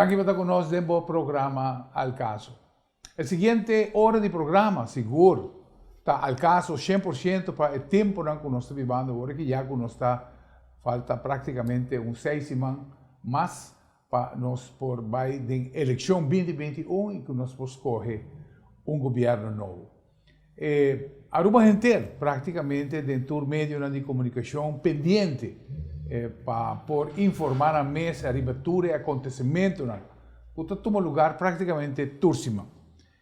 Danki pa ta ku nos den bo programa Al Caso. E siguiente ora di programa sigur ta al caso 100% pa e temponan ku nos ta bibando awor aki, ya ku nos ta falta praktikamente un seis siman mas pa nos por bai den elekshon 2021 i ku nos por skohe un gobièrnu nobo. E Aruba henter praktikamente den tur medionan di komunikashon pendiente pa por informá nan mes ariba tur e akontesimentunan ku ta tuma lugar praktikamente tur siman.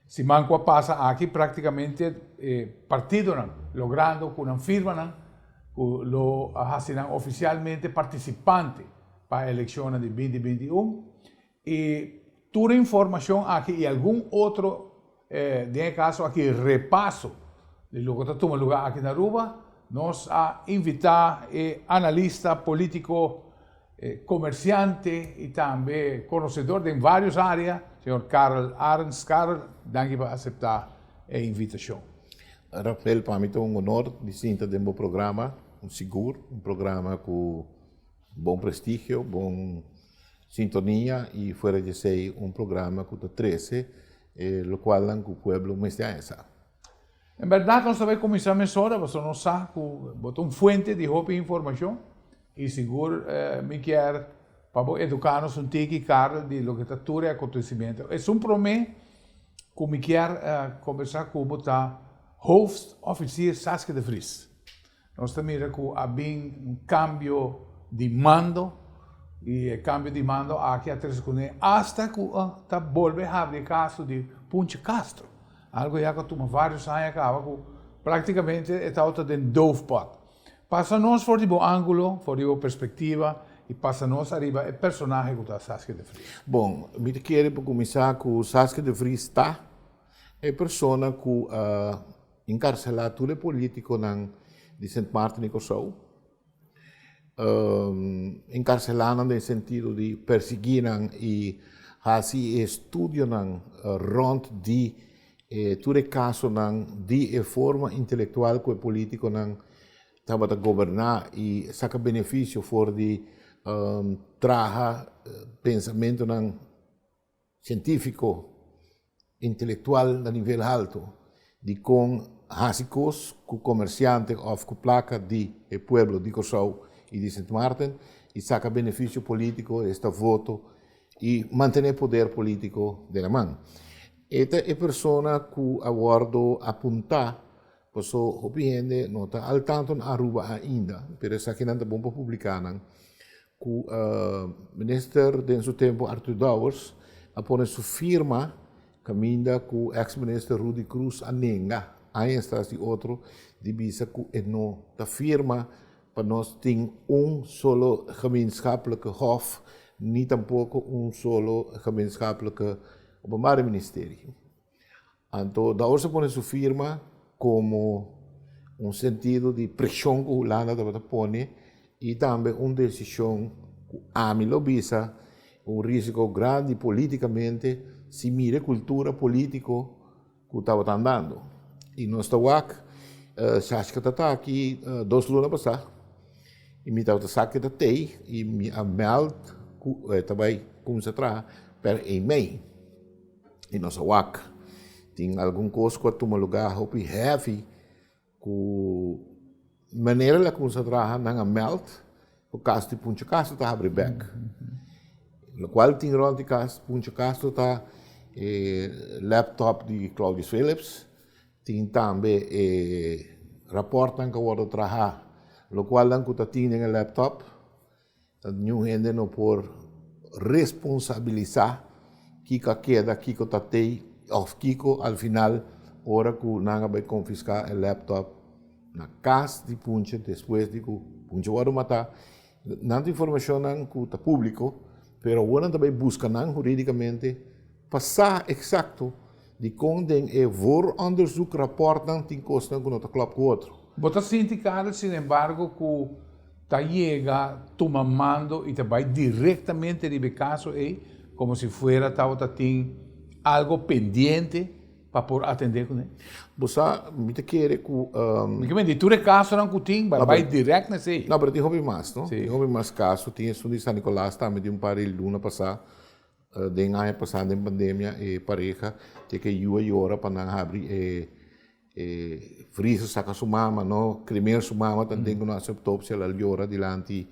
Siman ku a pasa aki praktikamente e partidonan logrando ku nan firmanan ku lo a hasi nan ofisialmente partisipante pa elekshonnan di 2021 I tur e informashon aki i algun otro, den e kaso aki repaso di loke ta tuma lugá aki na Aruba, nos a invitá e analista polítiko, komersiante i tambe konosedor den vários área, señor Karel Arends. Karel, danki pa aseptá e invitashon. Rafael, pa mi ta un honor di sinta den bo programa, un sigur un programa ku bon prestigio, bon sintonia y fuera di esey un programa cu ta trece e locualnan cu pueblo mester haña sa. En berdad nos ta bay cuminsa mesora pasobra nos sa cu bo ta un fuente di hopi informacion y sigur mi kier pa bo educa nos un tiki Karel di loke ta tur e acontecimiento. Esun prome cu mi kier combersa cu bo ta Hoofdofficier Saskia de Vries. Nos ta mira ku a bin un kambio di mando i e kambio di mando aki a trese kuné asta ku ta bolbe habri e kaso di Punche Castro. Algu ya ku a tuma vários aña kaba ku praktikamente e tabata den doofpot. Pasa nos for di bo ángulo, for di bo perspektiva i pasa nos ariba e personahe ku ta Saskia de Vries. Bon, mi ta kere pa kuminsá ku Saskia de Vries ta e persona ku a Enkarselá tur e polítikonan di Sint Maarten i Kòrsou. Enkarselá nan den sentido di persiguí nan i hasi e estudionan rònt di e tur e kasonan di e forma intelektual ku e polítikonan tabata goberná i saka benefisio for di traha pensamentunan Científico, intelectual na nivel halto di con haci cos cu comerciante of cu placa di e pueblo di Corsou y di Sint Maarten y saca beneficio politico, esta voto y mantene poder politico den nan man. E ta e persona cu a wordo apunta paso hopi hende no ta al tanto na Aruba ainda, pero esakinan ta bon pa publica nan. Ku minister den su tempu Arthur Dowers a pone su firma kaminda ku eks minister Rudy Croes a nenga añas tras di otro di bisa ku e no ta firma pa nos tin un solo gemeenschappelijke hof ni tampoko un solo gemeenschappelijke openbare ministerie. Anto Dowers a pone su firma komo un sentido di preshon ku Hulanda tabata pone i tambe un desishon ku ami lo bisa un risiko grandi politikamente si mira e kultura politiko ku tabata andando. I nos ta wak Saskia ta ta aki dos luna pasá i mi tabata sa ku e ta tei i mi a mèld ku e ta bai kuminsá traha per ei mei. I nos a wak tin algun kos ku a tuma lugá hopi heavy ku manera el a kuminsá traha nan a mèld ku kas di Puncho Castro ta habri bèk. Lokual tin rònt di kas Puncho Castro ta e laptop di Claudius Philips, tin tambe e rapòrtnan ku a wòrdu trahá lokual nan ku ta tin den e laptop. Niun hende no por responsabilisá kiko a keda, kiko ta tei òf kiko al final ora ku nan a bai konfiská e laptop na kas di Punche despues di ku Punche wòrdu matá. Nan ta informashonnan ku ta públiko, pero awor nan ta bai buska nan hurídikamente pa sa eksakto dikon den e vooronderzoekrapòrtnan tin kosnan ku no ta klòp ku otro. Bo ta sinti, Karel, sinembargo, ku ta yega tuma mando i ta bai direktamente riba e kaso ei komo si fuera tabata tin algo pendiente pa por atendé kuné? Bo sa, mi ta kere ku. Mi ke menti tur e kasonan ku tin bai bai dirèkt na esei. No, pero tin hopi mas, no? Tin hopi mas kaso. Tin esun di San Nicolas tambe di un par di luna pasá. Den aña pasá den pandemia e pareha te ke yu a yora pa nan habri e e freezer saka su mama no kremer su mama tanten ku no hasi autopsia el a yora dilanti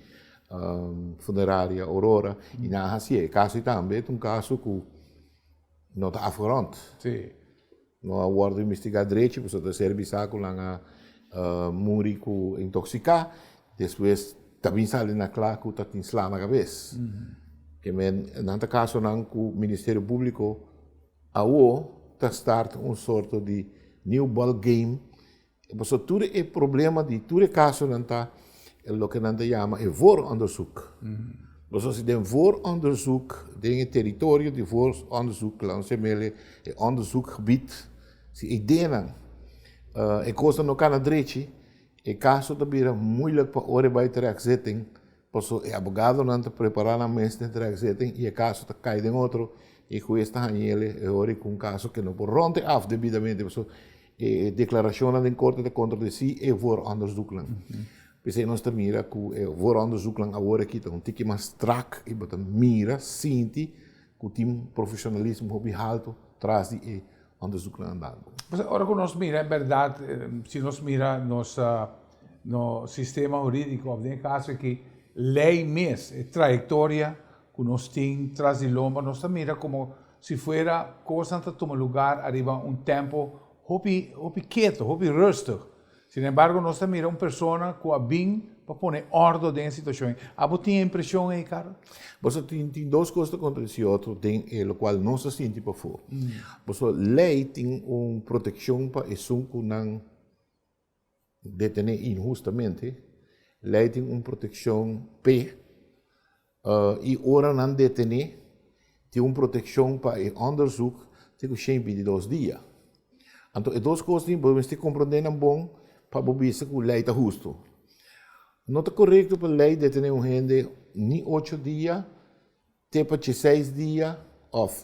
funeraria Aurora i nan a hasié. E kaso ei tambe ta un kaso ku no ta afgerond. No a wòrdu investigá drechi pasobra ta ser bisá ku nan a muri ku intoksiká, despues ta bin sali na kla ku ta tin sla na kabes. Ke men nan ta kasonan ku Ministerio Públiko awo ta start un sorto di new ball game pasobra tur e problema di tur e kasonan ta loke nan ta yama e vooronderzoek. Pasobra si den vooronderzoek, den e teritorio di vooronderzoek, laat nos yam'e e onderzoekgebied, si e ideanan, e kosnan no kana drechi, e kaso ta bira moeilijk pa ora e bai terechtzitting, pasobra e abogadonan ta prepará nan mes den terechtzitting i e kaso ta kai den otro i hues ta hañ'el e ora ku un kaso ke no por rònt e af debidamente, pasobra E deklarashonnan den korte ta kontradesí e vooronderzoeknan. P'esei nos ta mira ku e vooronderzoeknan awor aki ta un tiki mas strak i bo ta mira, sinti ku tin profeshonalismo hopi haltu tras di e onderzoeknan andando. Ora ku nos mira en bèrdat, si nos mira nos nos sistema hurídiko òf den e kaso aki lei mes, e trayektoria ku nos tin tras di lomba, nos ta mira komo Si fuera cosnan ta tuma lugar ariba un tempo hopi hopi keto, hopi rustig. Sin embargo nos ta mira un persona cu a bin pa pone ordo den e situacion ei. Abo tin e impresion ei, Carlo? Boso tin tin dos cos ta contradeci otro den e locual nos ta sinti pafó. Boso ley tin un proteccion pa esun cu nan Detené inhustamente, lei tin un protekshon p'e i ora nan detené tin un protekshon pa e onderzoek te ku 122 dia. Anto e dos kos bo mester komprondé nan bon pa bo bisa ku lei ta hustu. No ta korekto pa lei detené un hende ni ocho dia te pa dieseis dia òf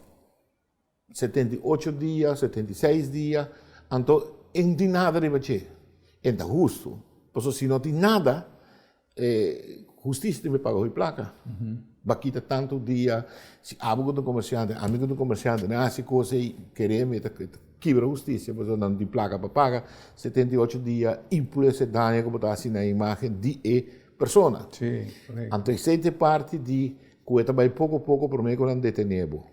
78 dia, 76 dia, anto e no tin nada riba dje. E ta hustu, pasobra si no tin nada, e hustisia tin paga hopi plaka. Bo a kita tantu dia, si abo ku ta un komersiante, ami ku ta un komersiante, nan hasi kos ei, kere mi ta kibra hustisia, pasobra nan no tin plaka pa paga 78 dia i plus e daño ku bo ta hasi na e imagen di e persona. Anto esei ta e parti di ku e ta bai poko poko promé ku nan detené bo.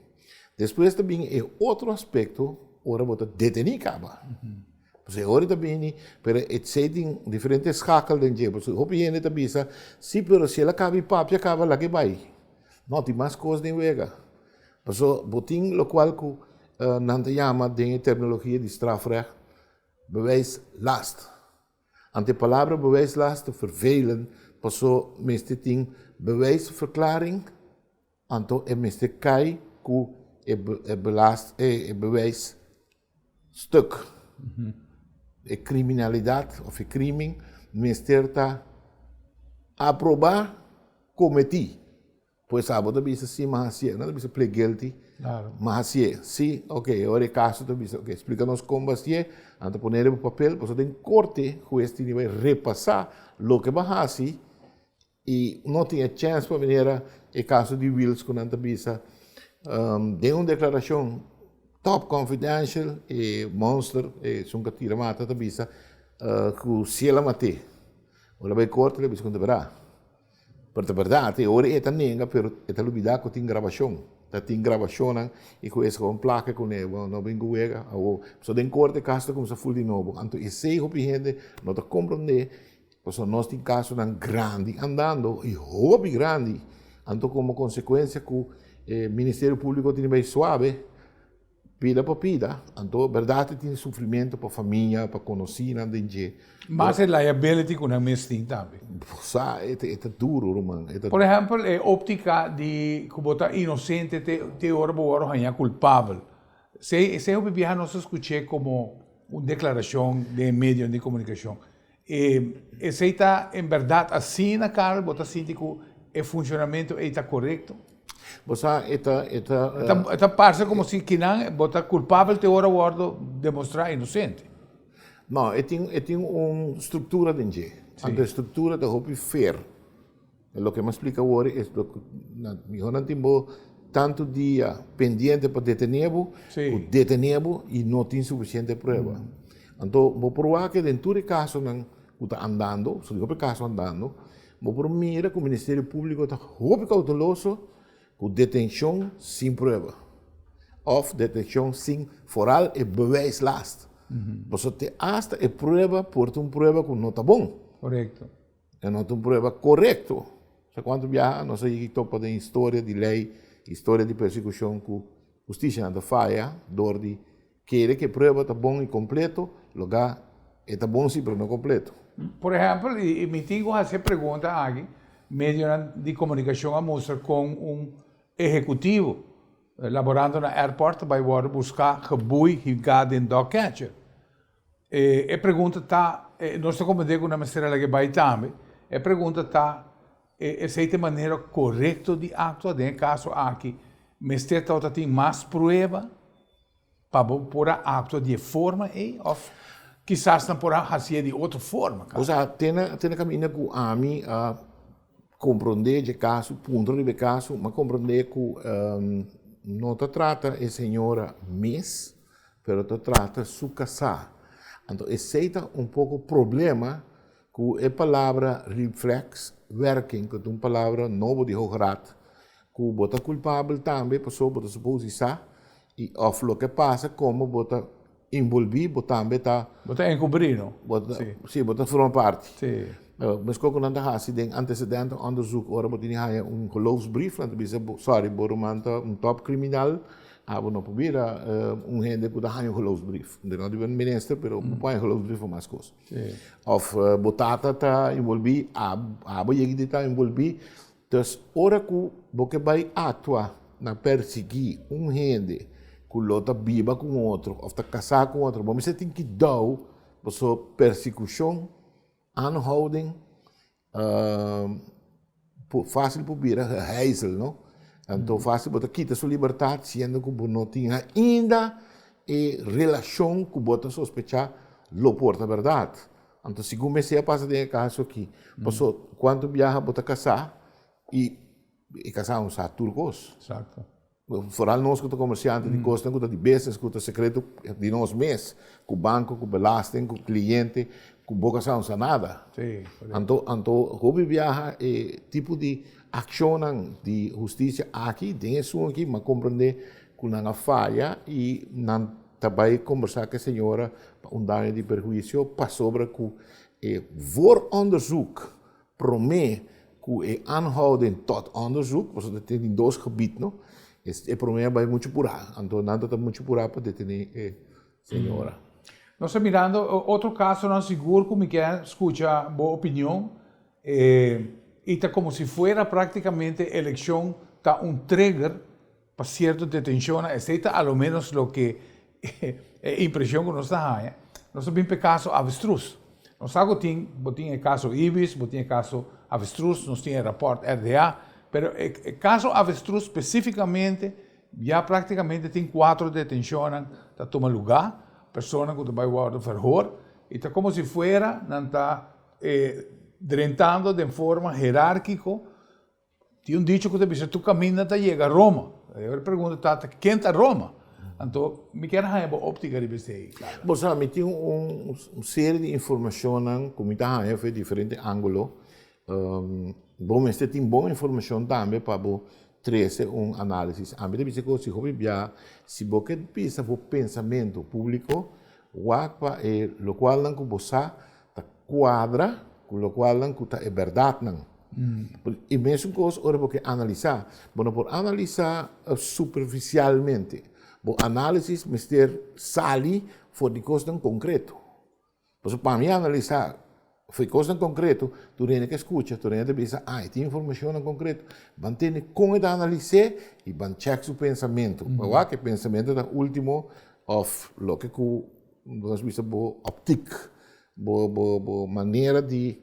Despues ta bin e otro aspecto ora bo ta deteni caba. Pasobra e ora ta bini, pero esey tin diferente schakel den dje. Pasobra hopi hende ta bisa, si pero si el a caba y papia caba laga e bay. No, tin mas cos den wega. Pasobra bo tin locual cu nan ta yama den e terminologia di strafrecht bewijslast. Anto e palabra bewijslast ta vervelend pasobra mester tin bewijsverklaring. Anto e mester kai ku e belast e bewijs stuk. E kriminalidat òf e krimen mester ta aprobá kometí. Pues abo ta bisa si m'a hasié, no ta bisa plea guilty, m'a hasié. Si, ok, e ora e kaso ta bisa, ok, splika nos kon bo hasié, nan ta pone riba papel, pasobra den korte hues tin di bai repasá loke bo a hasi I no tin e chèns pa manera e kaso di Wiels ku nan ta bisa den un deklarashon top confidential e monster esun ku a tira mata ta bisa ku si el a mat'é. Ora bai korte el a bisa ku no ta bèrdat. Pero ta bèrdat e ora e ta nenga pero e ta lubidá ku tin grabashon. Ta tin grabashonnan i ku esaki un plaka kuné bo no bin ku wega awor. So den korte e kaso ta kuminsá ful di nobo. Anto esei hopi hende no ta komprondé. Pasobra nos tin kasonan grandi andando i hopi grandi, anto komo konsekuensia ku e Ministerio Públiko tin di bai suabe pida pa pida, anto bèrdat tin sufrimentu pa famia, pa konosínan den dje. Mas e liability ku nan mes tin tambe. Sa, e ta duru ruman. Por ehèmpel e óptika di ku bo ta inosente te ora bo wòrdu haña kulpabel. Esei hopi biaha nos a skuch'é komo un deklarashon den e medionan di komunikashon. E esei ta en berdad asina, Karel? Bo ta sinti ku e funshonamentu ei ta korekto? Bo sa, e ta, e ta. E ta, e ta parse komo si kinan bo ta kulpabel te ora wòrdu demostrá inosente. No, e tin, e tin un struktura den dje. Anto e struktura ta hopi fer. Loke mi a splika awor es loke, na, mihó nan tin bo. Tantu dia pendiente pa detené bo, ku detené bo i no tin sufisiente prueba. Anto bo por wak den tur e kasonan ku ta andando, so di hopi kaso andando, bo por mira ku Ministerio Públiko ta hopi kouteloso ku detenshon sin prueba òf detenshon sin foral e bewijslast. Pasobra te asta e prueba por ta un prueba ku no ta bon. Korekto. E no ta un prueba korekto. Sa kuantu biaha nos a yegi topa den historia di lei, historia di persekushon ku hustisianan ta faya dor di kere ku e prueba ta bon i kompleto, loga e ta bon si pero no kompleto. Por ehèmpel, i mi tin ku hasi e pregunta aki, medionan di komunikashon a mustra kon un ehekutivo laborando na airport ta bai wòrdu buská gebui hinká den dog catcher. E pregunta ta, nos ta comprende cu nan mester a laga e bay tambe, e pregunta ta, esey ta e manera corecto di actua den e caso aki? Mester tabata tin mas prueba pa bo por a actua di e forma ey of kisas nan por a haci'e di otro forma? Osea, te na te na caminda cu ami a comprende dje caso, puntra riba e caso, m'a comprende cu no ta trata e señora mes, Pero ta trata su kasá. Anto esei ta un poko problema ku e palabra reflexwerking, ku ta un palabra nobo di Hoge Raad, ku bo ta kulpabel tambe pasobra bo ta supos sa i òf loke pasa komo bo ta involví bo tambe ta. Bo ta enkubrí no? Bo ta, si, bo ta forma parti. Meskos ku nan ta hasi den antecedentenonderzoek ora bo tin di haña un geloofsbrief, nan ta bisa bo, sorry, bo ruman ta un topkriminal, Abo no por bira un hende ku ta haña un geloofsbrief. De no di un minister, pero bo por haña geloofsbrief pa mas kos. Of bo tata ta envolví, abo yega di ta envolví. Dus ora ku bo ke bai aktua na persiguí un hende ku lo ta biba ku un otro of ta kasá ku un otro, bo mester tin kidou pasobra persekushon, aanhouding, Fácil por bira geheizel, no? Anto fácil bo ta kita su libertad siendo cu bo no tin ainda e relacion cu bo ta sospecha lo por ta berdad. Anto segun mester a pasa den e caso aki, paso cuanto biaha bo ta casa y e casa no sa tur cos. Foral nos ku ta komersiante di kosnan ku ta di business, ku ta sekreto di nos mes, ku banko, ku belasting, ku kliente, ku bo ka sa no sa nada. Anto anto hopi biaha e tipo di akshonnan di hustisia aki den esun aki m'a komprende ku nan a faya i nan ta bai kombersá ku e señora pa un daño di perhuisio pasobra ku e vooronderzoek Promé ku e aanhouding tot onderzoek, pasobra ta tin dos gebied no, e promé a bai muchu purá, anto nan ta ta muchu purá pa detené e señora. Nos ta mirando otro kasonan sigur ku mi ke skucha bo opinion, i ta komo si fuera praktikamente elekshon ta un trigger pa sierto detenshonnan, esei ta a lo menos loke e impreshon ku nos ta haña. Nos ta bin pa e kaso Avestruz. Nos sa ku tin, bo tin e kaso Ibis, bo tin e kaso Avestruz, nos tin e rapòrt RDA, pero e kaso Avestruz spesífikamente ya práktikamente tin kuatro detenshonnan ta tuma lugá, personanan ku ta bai wòrdu verhoor i ta komo si fuera nan ta drentando den forma herárkiko. Tin un dicho ku ta bisa tur kaminda ta yega Roma. E pregunta ta, ta ken ta Roma? Anto mi kier haña bo óptika riba esei, Clara. Bo sa, mi tin un serie di informashonnan ku mi ta haña for diferente ángulo. Bo mester tin bon informashon tambe pa bo trese un análisis. Ami ta bisa ku si hopi bia, si bo ke bisa bo pensamentu públiko, wak pa e lokualnan ku bo sa ta kuadra ku lokualnan ku ta e bèrdatnan. E mesun kos ora bo ke analisá. Bo no por analisá superfisialmente. Bo análisis mester sali for di kosnan konkreto. Pasobra pa mi analisá for di kosnan konkreto, tur hende ke skucha, tur hende ta bisa, ah, e tin informashonnan konkreto. Ban tende kon e ta analis'é i ban chèk su pensamentu. Pa wak e pensamentu ta último òf loke ku nos bisa bo optik, bo bo bo manera di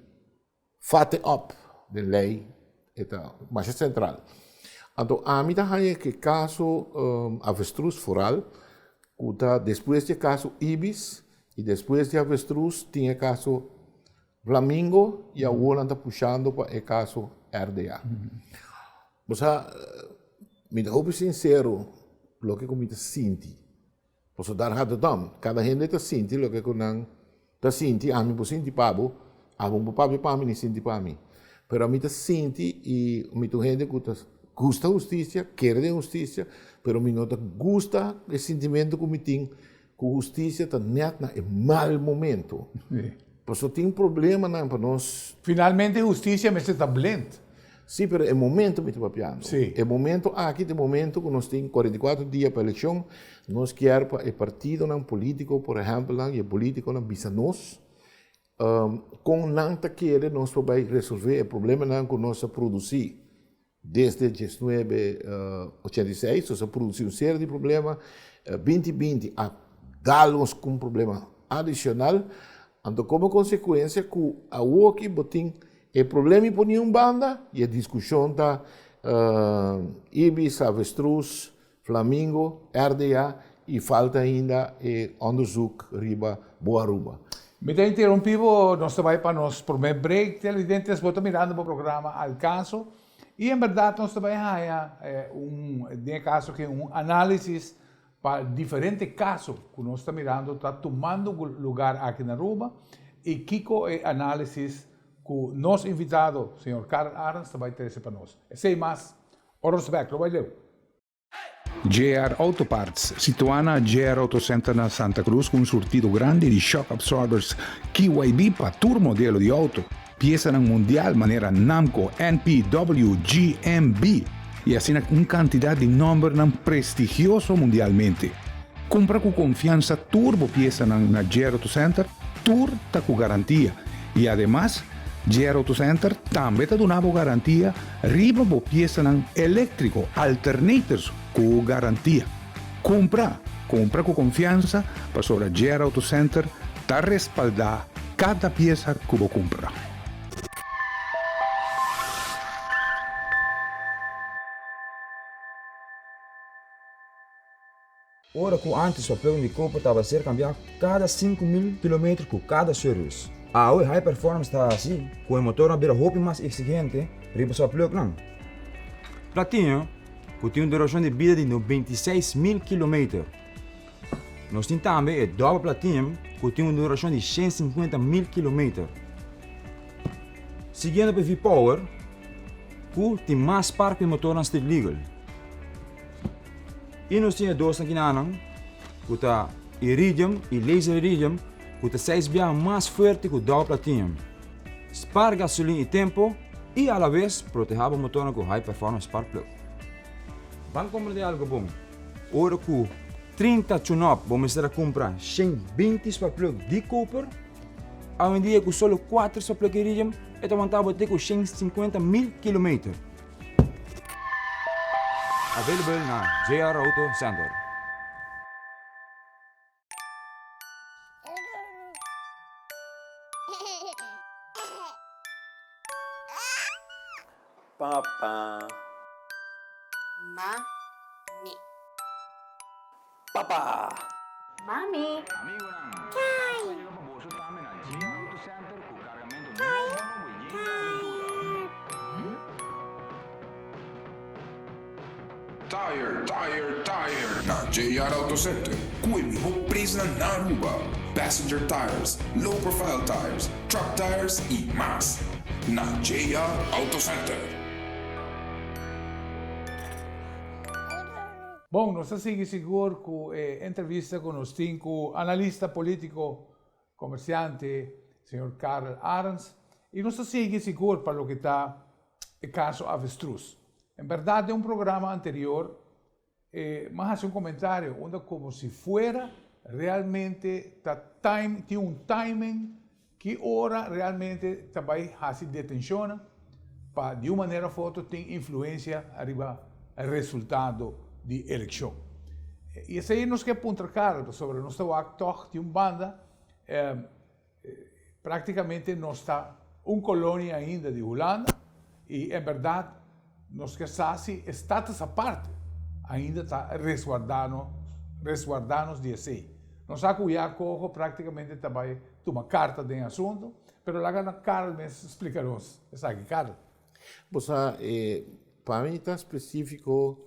Fate op den lei e ta masha sentral. Anto ami ta haña ku e kaso Avestruz foral ku ta despues di e kaso Ibis i despues di Avestruz tin e kaso Flamingo i awor nan ta pushando pa e kaso RDA. Bo sa. Mi ta hopi sincero loke cu mi ta sinti. Pasobra daar gaat het om. Cada hende ta sinti loke cu nan ta sinti. Ami por sinti pa bo, abo no por papia pa mi ni sinti pa mi. Pero ami ta sinti y mi ta un hende cu ta gusta husticia, kere den husticia, pero mi no ta gusta e sintimento cu mi tin cu husticia ta net na e mal momento. Pasobra tin problemanan pa nos. Finalmente husticia mester ta blind. Sí, pero e momento mi ta papiando. Sí. E momento aki ta e momento cu nos tin 44 dia pa eleccion. Nos kier pa e partidonan politico, por ehempelnan, y e politiconan bisa nos con nan ta kere nos por bay resolve e problemanan cu nos a produci desde diesnuebe ochenta i seis. Nos a produci un serie di problema. Binti binti a dal nos cu un problema adicional. Anto como consecuencia cu awoki bo tin E problema i poni un banda i e diskushon ta Ibis, Avestruz, Flamingo, RDA i falta ainda e onderzoek riba Bo Aruba. Mi ta interumpi bo, nos ta bai pa nos prome break. Televidentes, bo ta mirando bo programa Al Caso i en berdad nos ta bai haña un, den e caso aki, un analisis pa diferente caso cu nos ta mirando ta tumando lugar aki na Aruba y kico e analisis cu nos invitado señor Karel Arends ta bay trece pa nos. Esey mas ora nos ta bek, lo bay leu. JR Auto Parts, situá na JR Auto Center na Santa Cruz cu un surtido grandi di shock absorbers KYB pa tur modelo di auto. Piesanan mundial manera Namco, NP, W, G, M, B y asina un cantidad di nombernan prestigioso mundialmente. Cumpra cu confiansa tur bo piesanan na JR Auto Center, tur ta cu garantia y ademas JR Auto Center tambe ta duna bo garantia riba bo piesanan electrico, alternators cu garantia. Cumpra, cumpra cu confiansa pasobra JR Auto Center ta respalda cada pieza cu bo cumpra. Ora cu antes papel di koper tabata ser cambia cada 5000 kilometer cu cada service. Awe high performance ta haci cu e motornan a bira hopi mas exigente riba su plugnan. Platinum cu tin un duracion di bida di 96 mil kilometer. Nos tin tambe e double platinum cu tin un duracion di 150 mil kilometer. Siguiendo pa e V-Power cu tin mas spark pa e motornan street legal. Y nos tin e dos akinanan cu ta Iridium y Laser Iridium cu ta seis biaha mas fuerte cu double platinum. Spaar gasolin y tempo y a la vez proteha bo motornan cu high performance spark plug. Ban comprende algo bon, ora cu 30 tune-up bo mester a cumpra 120 spark plug di koper, awendia cu solo 4 spark plug Iridium e ta wanta bo te cu 150 mil kilometer. Available na JR Auto Center. Papa. Mami. Papa. Mami. Tire, tire, tire na JR Auto Center cu e miho prijsnan na Aruba. Passenger tires, low profile tires, truck tires y mas. Na JR Auto Center. Bon, nos ta sigui sigur cu e entrevista cu nos tin cu analista politico, comerciante, señor Karel Arends. Y nos ta sigui sigur pa loke ta e caso Avestruz. En berdad den un programa anterior e m'a haci un comentario unda como si fuera realmente ta time, tin un timing ki ora realmente ta bay haci detencionnan pa di un manera of otro tin influencia ariba resultado di eleccion. Y esey nos ke puntra Karel pasobra nos ta wak tog di un banda Práktikamente nos ta un kolonia ainda di Hulanda i en bèrdat nos ke sa si e status aparte ainda ta resguardá nos, resguardá nos di esei. Nos sa ku ya Coho práktikamente ta bai tuma karta den e asuntu, pero laga na Karel mes splika nos esaki. Karel. Bo sa, pa mi ta spesífiko.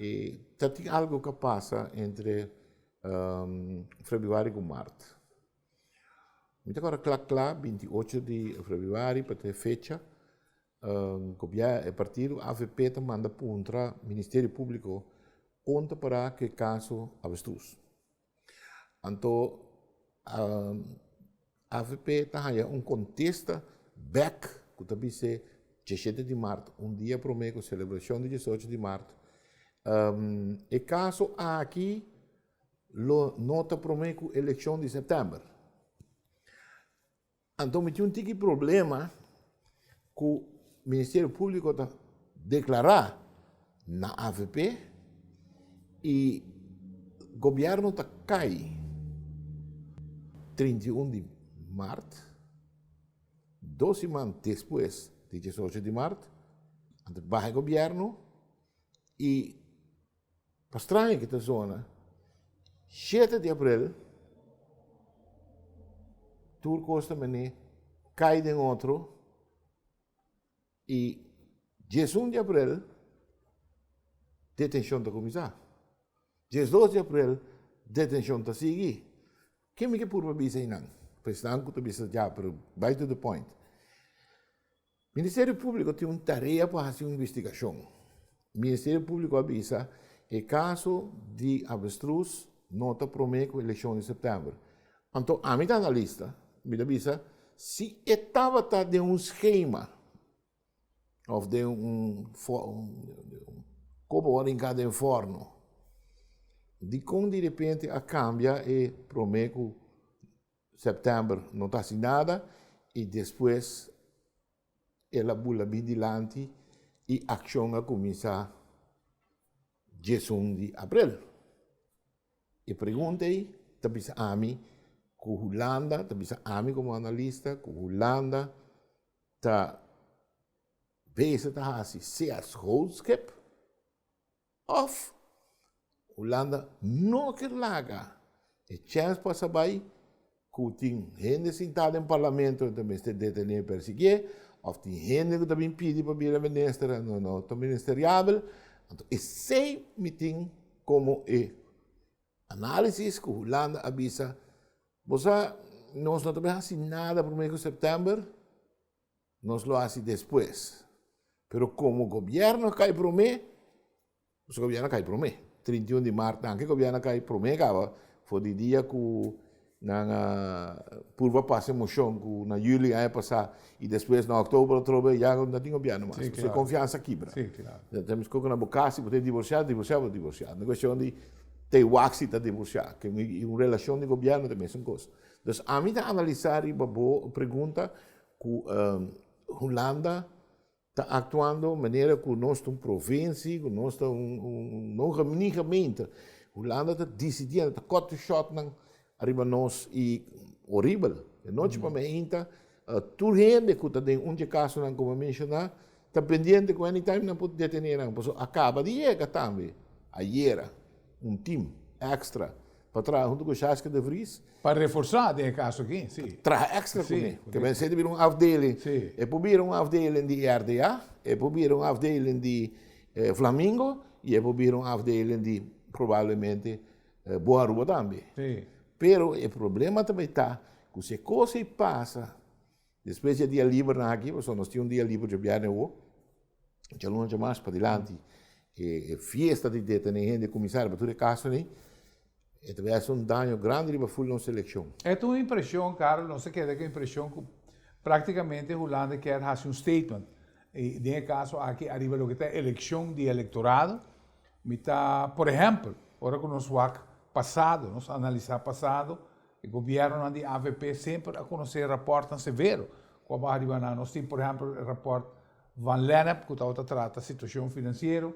E ta tin algo ku a pasa entre febrüari ku mart. Mi ta kòrda kla kla 28 di febrüari pa ta e fecha gobièrnu e partido avp ta manda puntra Ministerio Públiko kon ta pará ku e kaso Avestruz. Anto avp ta haña un kontesta bèk ku ta bis'é diesshete di mart, un dia promé ku selebrashon di diesocho di mart, e kaso aki lo no ta promé ku elekshon di sèptèmber. Anto mi tin un tiki problema ku Ministerio Públiko ta deklará na avp i gobièrnu ta kai 31 di mart, dos siman despues di 18 di mart, anto baha e gobièrnu i Pa straño ki ta zona, shete di aprel tur kos ta mene kai den otro i diesun di aprel detenshon ta kuminsá. Diesdos di aprel detenshon ta sigui. Ke mi ke purba bisa einan? Pa esnan ku ta bisa ya, pero bai to the point. Ministerio Públiko tin un tarea pa hasi un investigashon. Ministerio Públiko a bisa e kaso di avestruz no ta promé ku elekshon di sèptèmber. Anto ami ta analista, mi ta bisa si e tabata den un skema òf den un kopo wòrdu hinká den fòrno, dikon di repente a kambia e promé ku September no ta hasi nada y despues el a bula bin dilanti y accion a cuminsa 11 di april. E pregunta ey ta bisa ami cu Hulanda, ta bisa ami como analista cu Hulanda ta bezig ta hasi sea schoolschip Of Hulanda no kier laga e chèns pasa bai ku tin hende sintá den parlamento ku ta mester detené i persiguié, òf tin hende ku ta bin pidi pa bira minister i no ta ministeriabel. Anto esei mi tin komo e análisis ku Hulanda a bisa, Bo sa, nos no ta bai hasi nada promé ku sèptèmber. Nos lo hasi despues. Pero como gobierno a cay prome, nos gobierno a cay prome. 31 di maart nan ke gobierno a cay prome caba for di dia cu nan a purba pasa e mocion cu na juli aña pasa y despues na october atrobe ya no tin gobierno mas. Sí, Pasobra claro. confiansa a kibra. Sí, claro. Ya ta mesco cu na bo casa si bo ta divorcia, divorcia bo divorcia. No cuestion di te wak si ta divorcia. Ke un relacion di gobierno ta mesun cos. Dus ami ta analisa riba bo pregunta ku Hulanda ta aktuando manera ku nos ta un provinsie, ku nos ta un un no ni gemeente. Hulanda ta disidiendo, ta kòt e shòtnan ariba nos i horibel. E nochi pa meinta tur hende ku ta den un dje kasonan ku mi a menshoná ta pendiente ku anytime nan por detené nan. Pasobra a kaba di yega tambe ayera un tim èkstra pa traha huntu ku Sjaske de Vries. Pa reforsá den e kaso aki, si. Traha èkstra kuné. Ke men sey ta bira un afdeling. Si. E por bira un afdeling di RDA, e por bira un afdeling di Flamingo i e por bira un afdeling di probablemente Bo Aruba tambe. Si. Pero e problema ta bai ta ku si e kos ei pasa despues di e dia libernan aki, pasobra nos tin un dia liber djobièrnè awor, Djaluna djamas padilanti e fiesta di detene hende kuminsá riba tur e kasonan ei, e ta bai hasi un daño grandi riba ful nos selekshon. E ta un impreshon, Carlo, nos ta keda ku e impreshon ku praktikamente Hulanda kier hasi un statement i den e kaso aki ariba loke ta elekshon di elektorado. Mi ta, por ehèmpel, ora ku nos wak pasado, nos analisá pasado, E gobiernonan di avp semper a conoce raportnan severo cu a baha riba nan. Nos tin por ehempel e raport Van Lennep cu tabata trata situacion financiero,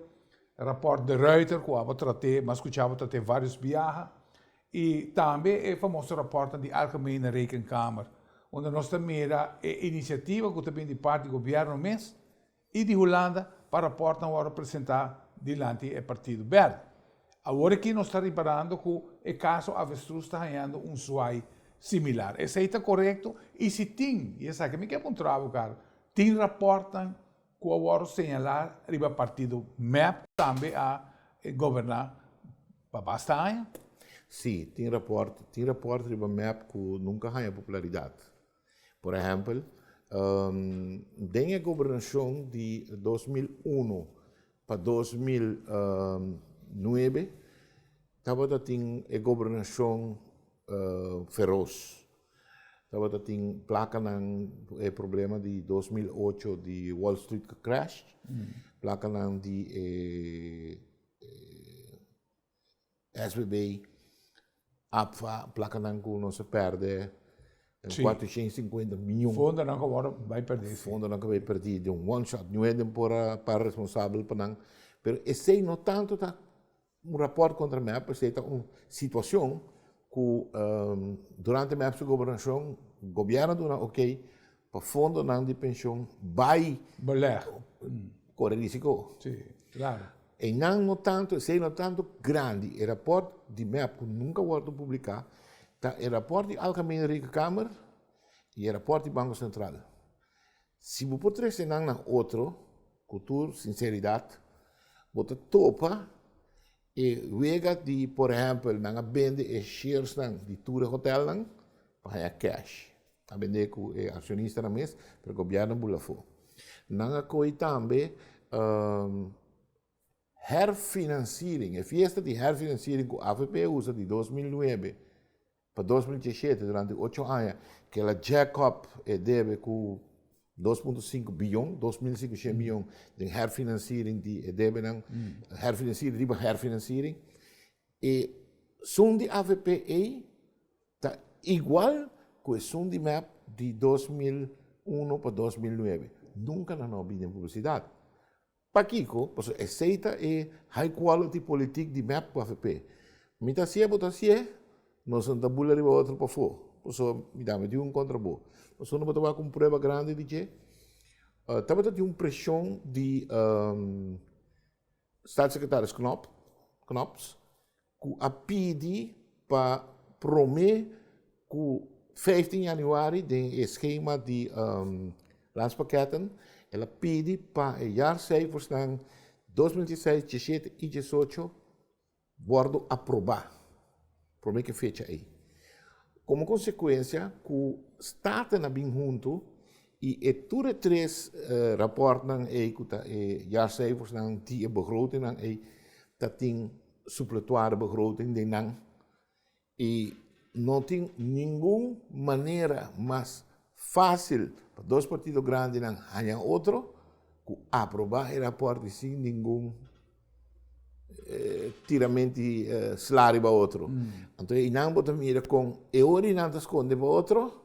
e raport De Ruyter cu abo trate, mas scucha abo trate varios biaha y tambe e famoso raportnan di Algemene Rekenkamer unda nos ta mira e iniciativa cu ta bin di parti di gobierno mes i di Hulanda pa raportnan wòrdu presentá dilanti e partido bèrdè. Awor aki nos ta riparando ku e kaso avestruz ta hañando un swai similar. Esei ta korekto? I si tin, i esaki mi ke puntra bo Carl, tin raportnan ku a wòrdu señalá riba partido mep tambe a goberná pa basta aña. Sí, tin rapòrt, tin rapòrt riba mep ku nunka haña popularidat. Por ehèmpel, den e gobernashon di 2001 pa 2009 tabata tin e gobernashon feros. Tabata tin plakanan, e problema di 2008 di Wall Street crash, plakanan di e SBB, APFA, plakanan ku nos a pèrdè, 450 mion. Fondonan ku awor bai pèrdí. Fondonan ku bai pèrdí den un one shot. Niun hende por a para responsabel pa nan. Pero esei no tantu ta un rapòrt kontra mep, esei ta un situashon ku durante mep su gobernashon gobièrnu a duna okey pa fondonan di penshon bai Beleg. Kore risiko. Sí, klaro. Einan no tantu, esei no tantu grandi. E rapòrt di mep ku nunka wòrdu publiká ta e rapòrt di Algemene Rekenkamer i e rapòrt di Banko Sentral. Si bo por trese nan na otro, ku tur sinseridat, bo ta topa e wega di, por ehèmpel, nan a bende e sharesnan di tur e hotèlnan pa haña kèsh. A bende ku e akshonistanan mes, pero gobièrnu bula afó. Nan a kohe tambe herfinanciering, e fiesta di herfinanciering ku avp a usa di 2009 pa 2017 durante ocho aña, ku el a jack up e debe ku 2.5 biyon, 2.500 miyon den herfinanciering di e debenan, herfinanciering riba herfinanciering. E sun di avp ei ta igual ku esun di mep di 2001 pa 2009. Nunka nan no a bini den publisidat. Pakiko? Pasobra esei ta e high quality politiek di mep ku avp. Mi ta hasié, bo ta hasié, nos no ta bula riba otro pafó. Pasobra mi tambe tin un kontra bo. Pasobra bo ta wak un prueba grandi di dje. Tabata tin un preshon di Staatssecretaris Knop, Knops, ku a pidi pa promé ku 15 januari den e skema di landspakketten, el a pidi pa e jaarcijfersnan 2016, 17 i 18 wòrdu aprobá promé ku e fecha ei. Komo konsekuensia ku Staten a bin huntu i e tur e tres rapòrtnan ei ku ta e jaarcijfersnan di e begrotingnan ei ta tin supletoire begroting den nan i no tin ningun manera mas fácil pa dos partido grandinan haña otro ku aprobá e rapòrt i sin ningun tiramenti sla riba otro. Anto einan bo ta mira kon e ora ei nan ta skonde pa otro,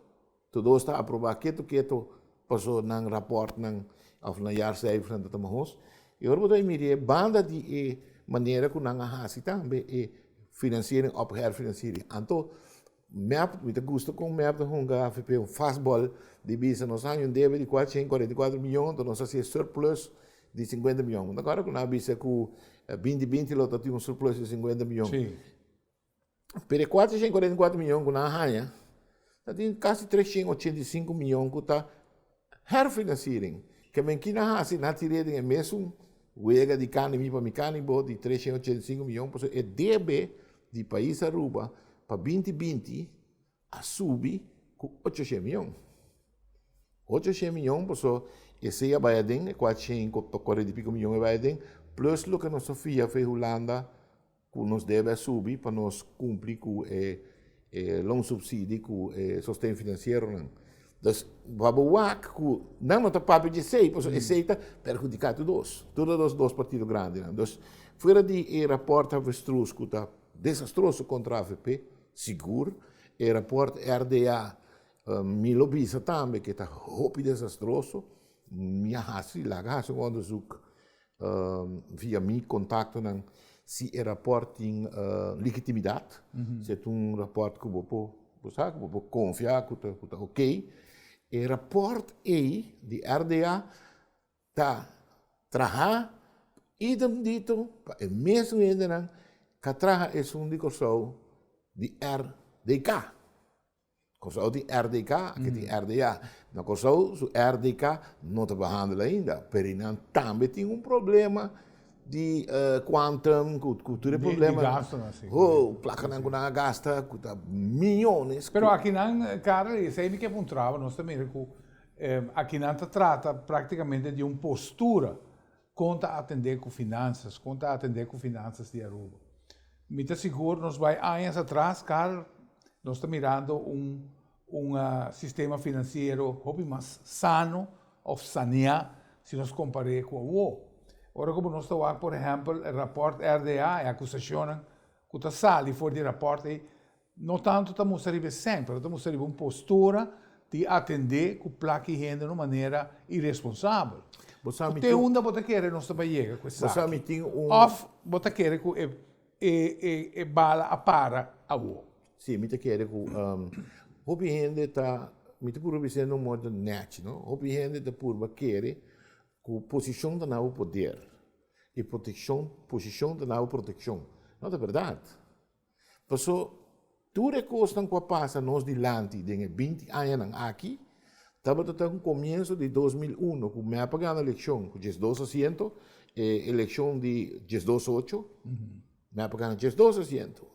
Tur dos ta aprobá ketu ketu paso nan rapòrtnan òf nan jaarcijfernan ta tuma hos. I ora bo ta mira e banda di e manera ku nan a hasi tambe e financiering òf herfinanciering. Anto mep, mi ta gusta kon mep ta hunga avp un fastball di bisa nos haña un debe di 444 miyon anto nos hasi e surplus di 50 miyon. Bo ta kòrda ku nan a bisa ku binti binti lo ta tin un surplus di 50 miyon. Pero e 444 miyon ku nan a haña, ta tin kasi 385 miyon ku ta herfinanciering. Ke men ki nan hasi, nan tir'é den e mesun wega di kani mi pa mi kani bo di 385 miyon, pasobra e debe di pais Aruba pa 2020 a subi ku 800 miyon. 800 miyon pasobra esei a bai aden, e 440 i piko miyon a bai aden, plus loke nos a fia fe Hulanda Ku nos debe a subi pa nos kumpli ku e loonsubsidie ku e sosten finansieronan. Dus pa bo wak ku nan no ta papia di esei, pasobra esei ta perhudiká tur dos, tur e dos dos partido grandinan. Dus fuera di e rapòrt Avestruz ku ta desastroso kontra avp, sigur, e rapòrt RDA mi lo bisa tambe ke ta hopi desastroso, mi a hasi, laga hasi un onderzoek Via mi contactonan si e rapport tin legitimidad, si e ta un rapport cu bo por, bo sa, cu bo por confia cu ta, cu ta ok. E rapport ey di RDA ta traha idem dito pa e mesun hendenan ca traha esun di Corsou di RDK. Kòrsou tin RDK, aki tin RDA. Na Kòrsou su RDK no ta behandel ainda, pero einan tambe tin un problema. di Quantum, ku ku tur e problema. Di gastonan, si. Ho, plakanan ku nan a gasta, ku ta miyones. Pero akinan, Karel, esei mi ke puntraba, nos ta mira ku akinan ta trata praktikamente di un postura kon ta atendé ku finansas, kon ta atendé ku finansas di Aruba. Mi ta sigur nos bai añas atras, Karel, nos ta mirando un un sistema finansiero hopi mas sano òf saneá si nos kompar'é ku awó. Ora ku nos ta wak por ehèmpel e rapòrt RDA, e akusashonnan ku ta sali for di e rapòrt ei, no tantu ta mustra riba e sèn, pero ta mustra riba un postura di atendé ku plak i hende na un manera iresponsabel. Bo sa mi Te tin unda bo ta kere nos ta bai yega ku Bo sa esaki? mi tin un Òf bo ta kere ku e e e bala a para awó? Sí, mi ta kere ku hopi hende ta, mi ta purba bisa den un modo nèchi, no? Hopi hende ta purba kere ku posishon ta na bo poder i protekshon, posishon ta na bo protekshon. No ta bèrdat. Paso tur e kosnan ku a pasa nos dilanti den e binti añanan aki tabata ta un komienso di 2001 ku mep a gana elekshon ku diesdos asiento, e elekshon di diesdos ocho, mep a gana diesdos asiento.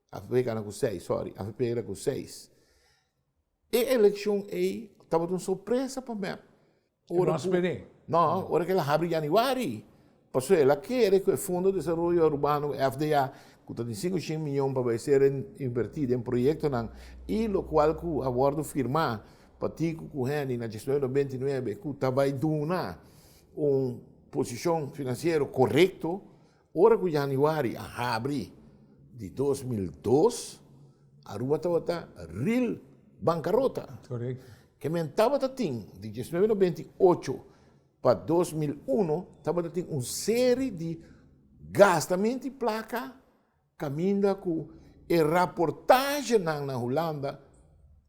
Avp gana ku seis, sorry, avp gana ku seis. E elekshon ei tabata un sorpresa pa mep. Ora no sper'é. No, ora ku el a habri januari, pasobra el a kere ku e Fondo de Desaroyo Urbano, FDA, ku ta di sinku shen miyon pa bai ser invertí den proyektonan i lokual ku a wòrdu firmá pa Tico ku Henny na diesnuebe nobenta i nuebe ku ta bai duna un posishon finansiero korekto. Ora ku januari a habri di 2002, Aruba tabata real bankarota. Korekto. Ke men tabata tin di 1998 pa 2001 tabata tin un seri di gastamento di plaka kaminda ku e raportahenan na Hulanda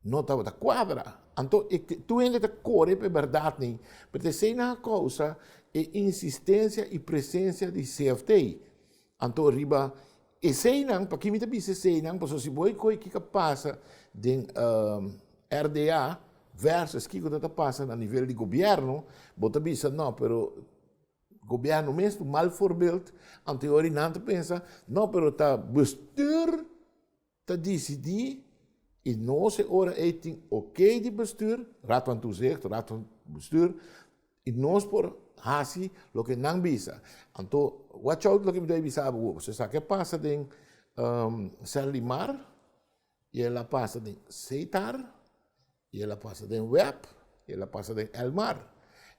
no tabata kuadra. Anto e tur hende ta kore pa e bèrdat nei, pero ta esei nan a kousa e insistensia i presensia di CFT. Anto riba eseinan, paki mi ta bisa eseinan, pasobra si bo e koe kiko a pasa den RDA versus kiko ta ta pasa na nivel di gobièrnu, bo ta bisa no, pero gobièrnu mes ta un mal voorbeeld, anto e ora nan ta pensa, no, pero ta bestuur ta disidí i nos e ora ei tin oké di bestuur, Raad van Toezicht, Raad van Bestuur, i nos por hasi loke nan bisa. Anto, watch out loke mi ta bisa bo awor, pasobra esaki a pasa den Serlimar i el a pasa den Setar I el a pasa den web, i el a pasa den Elmar.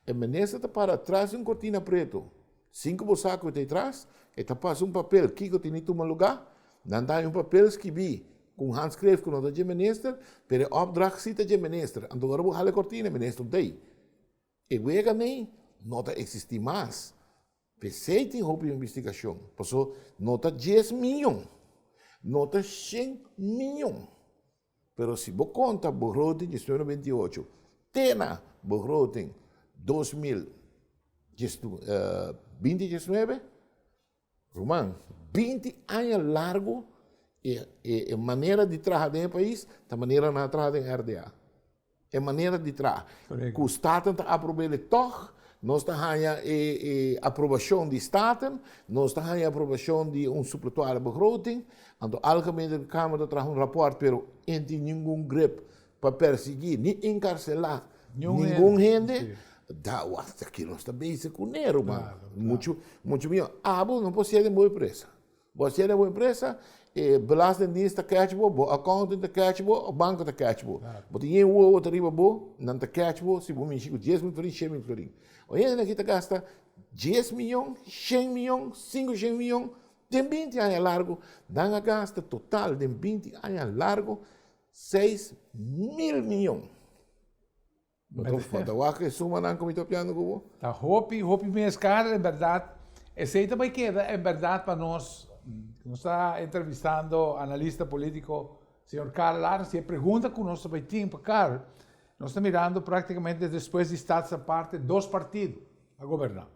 E minister ta para tras di un kortina pretu. Sin ku bo sa ku e ta ei tras, e ta pasa un papel. Kiko tin di tuma lugá? Nan ta haña un papel skibí ku un handschrift ku no ta dje minister, pero e opdracht sí ta dje minister. Anto ora bo hala e kortina, e minister no ta ei. E wega nei no ta eksistí mas. P'esei tin hopi investigashon. Paso no ta dies miyon, no ta shen miyon. Pero si bo konta begroting 1998 te na begroting 2019, ruman, 20 aña largu e e manera di traha den e pais ta manera nan a traha den RDA. E manera di traha. Ku Staten ta aprob'el tòg, nos ta haña e e aprobashon di Staten, nos ta haña aprobashon di un supletoire begroting, anto Algemene Kamer ta traha un rapòrt pero e no tin ningun grip pa persiguí ni enkarselá ningun hende. Da wak aki nos ta bezig kuné ruman. Muchu muchu mihó. Abo no por sier den bo empresa. Bo a cera bo empresa, e belastingdienst ta catch bo, bo accountant ta catch bo, banco ta catch bo. Bo tin yen wowo ta riba bo, nan ta catch bo si bo mishi cu 10.000 florin, 100.000 florin. O hende aki ta gasta 10 miyon, 100 miyon, 500 miyon den 20 aña largo. Nan a gasta total den 20 aña largo 6.000 miyon. Bo ta wak e sumanan ku mi ta papiando ku bo? Ta hopi, hopi mes kar, en bèrdat. Esei ta bai keda en bèrdat pa nos. Nos ta entrevistando analista polítiko señor Karl Arns i e pregunta ku nos ta bai tin pa Karl, nos ta mirando práktikamente despues di Stadsaparte dos partido a goberná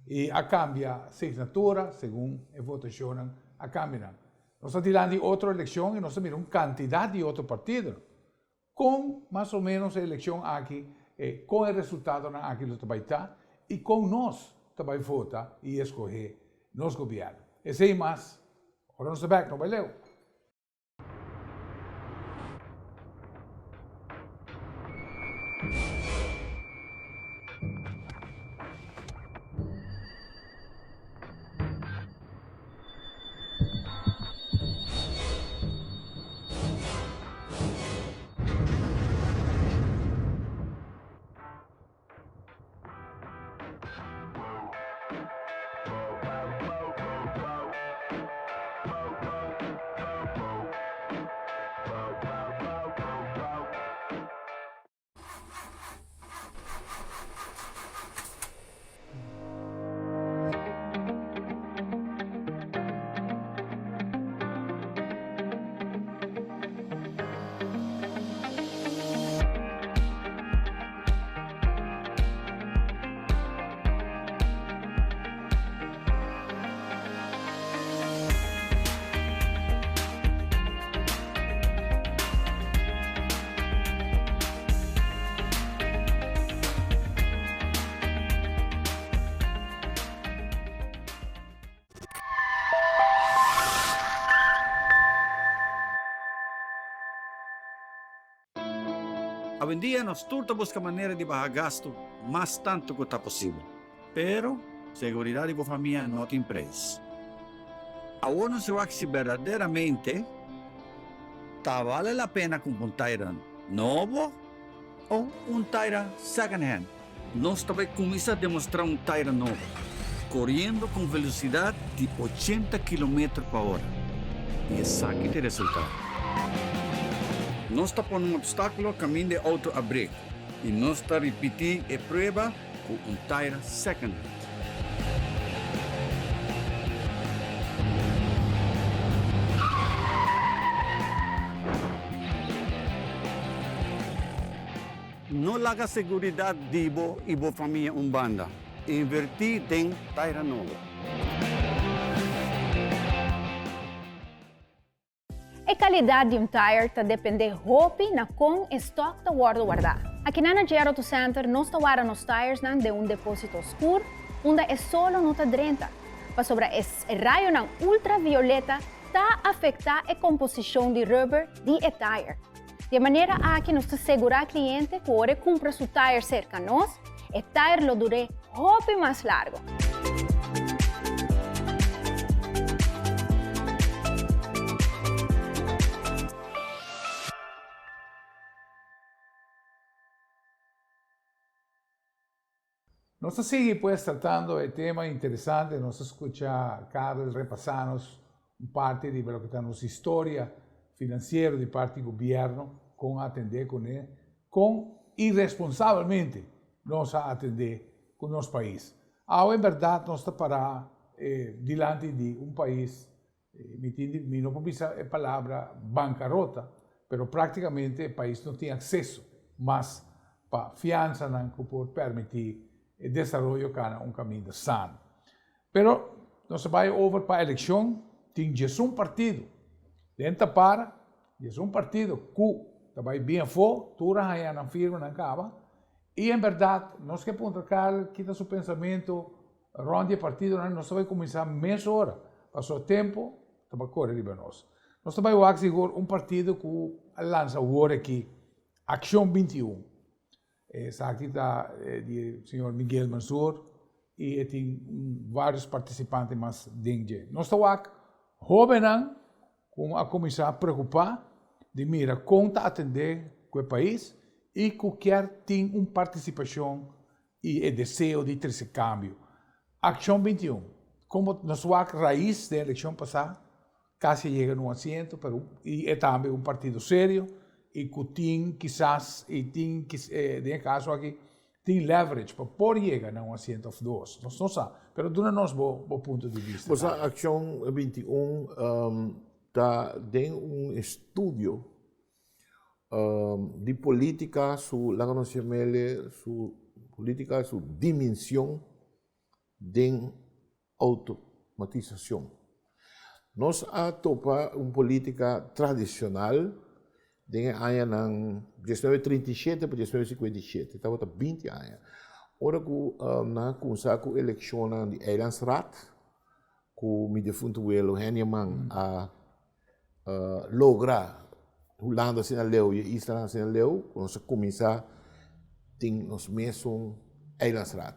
i a kambia signatura segun e votashonnan a kambia nan. Nos ta dilanti otro elekshon i nos ta mira un kantidat di otro partidonan. Kon mas o ménos e elekshon aki, kon e resultadonan aki lo ta bai ta i kon nos ta bai vota i eskohé. nos gobièrnu. Esei mas, ora nos ta bèk, no bai leu. Awendia nos tur ta buska manera di baha gastu mas tantu ku ta posibel. Pero, seguridat di bo famia no tin preis. Awor nos wak si berdaderamente ta bale la pena kumpra un taira nobo o un taira second hand. Nos ta bai kuminsá demostrá un taira nobo, koriendo ku un velosidat di ochenta kilometer pa ora. I esaki ta e resultado. Nos ta pone un opstákulo kaminda e outo a brek i nos ta ripití e prueba ku un taira second hand. No laga seguridat di bo i bo famia un banda. Invertí den taira nobo. E kalidat di un tire ta dependé hopi na kon e stòk ta wòrdu wardá. Akinan na JR Auto Center nos ta warda nos tiresnan den un depósito skur unda e solo no ta drenta, pasobra e rayonan ultravioleta ta afektá e komposishon di rubber di e tire. Di e manera aki nos ta segurá kliente ku ora e kumpra su tire serka nos, e tire lo dur'é hopi mas largu. Nos ta sigui pues tratando e tema interesante, nos a scucha Karel repasa nos un parti riba loke ta nos historia financiero di parti gobierno con a atende cune, con irresponsabelmente nos a atende cu nos pais. Awe en berdad nos ta para dilanti di un pais Mi tin di, mi no por bisa e palabra bancarota, pero practicamente e pais no tin acceso mas pa fiansanan cu por permiti e desaroyo cana un caminda sano. Pero nos a bay over pa eleccion, tin diesun partido den ta para, diesun partido cu ta bay bien afo, tur a haya nan firmanan caba, y en berdad nos ke puntra Carl kita su pensamento Rond di e partidonan nos ta bai kuminsá mesora, pasobra tempu ta bai kore riba nos. Nos ta bai wak sigur un partido ku a lansa awor aki, Akshon 21. Esaki ta di e señor Miguel Mansur i e tin vários partisipante mas den dje. Nos ta wak hóbennan ku a kuminsá preokupá di mira kon ta atendé ku e pais i ku kier tin un partisipashon i e deseo di trese kambio. Akshon 21, Komo nos wak rais den elekshon pasá, kasi a yega na un asiento, pero i e tambe un partido serio i ku tin kisas i tin den e kaso aki tin leverage pa por yega na un asiento òf dos. Nos no sa, pero duna nos bo bo punto di bista. Bo sa Akshon 21 ta den un estudio Di politica su, laga nos yam'ele, su politica su dimension den automatisacion. Nos a topa un politica tradicional den e añanan diesnuebe 37 pa diesnuebe 57, tabata binti aña, ora cu nan a cuminsa cu eleccionnan di Eilandsraad. ku mi defuntu welo Henny Eman a logra Hulanda asina leu i e islanan asina leu ku nos a kuminsá tin nos mesun eilandsraad.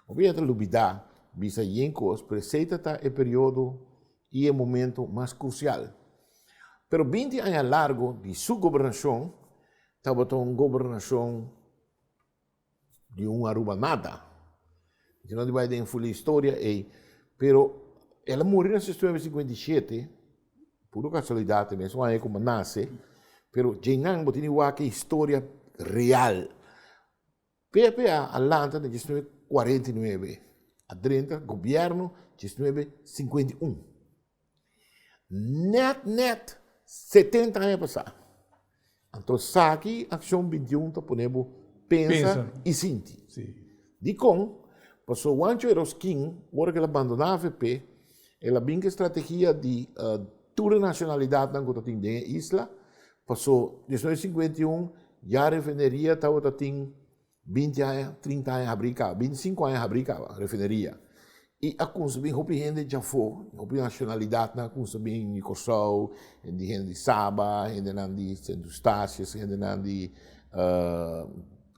Hopi hende ta lubidá bisa yen kos pero esei ta ta e periodo i e momento mas krusial. Pero binti aña largu di su gobernashon tabata un gobernashon di un Aruba nada. Mi no di bai den ful e historia ei, pero el a muri na 1957, puro casualidad, e mesun aña cu mi a nace, pero djeinan bo tin di wak e historia real. PPA a lanta na 1949, a drenta gobierno 1951. Net net 70 aña pasá. Anto esaki Akshon 21 ta pone bo pensa i sinti. Dikon? Pasobra Juancho Eroskin ora ku el a bandoná avp, el a bin ku e strategia di tur e nashonalidatnan ku ta tin den e isla, pasobra 1951 ya refineria tabata tin 20 aña, 30 aña habrí kaba, 25 aña habrí kaba refineria. I a kumsa bin hopi hende djafó, hopi nashonalidatnan a kumsa bin di Kòrsou, di hende di Saba, hendenan di Sint Eustatius, hendenan di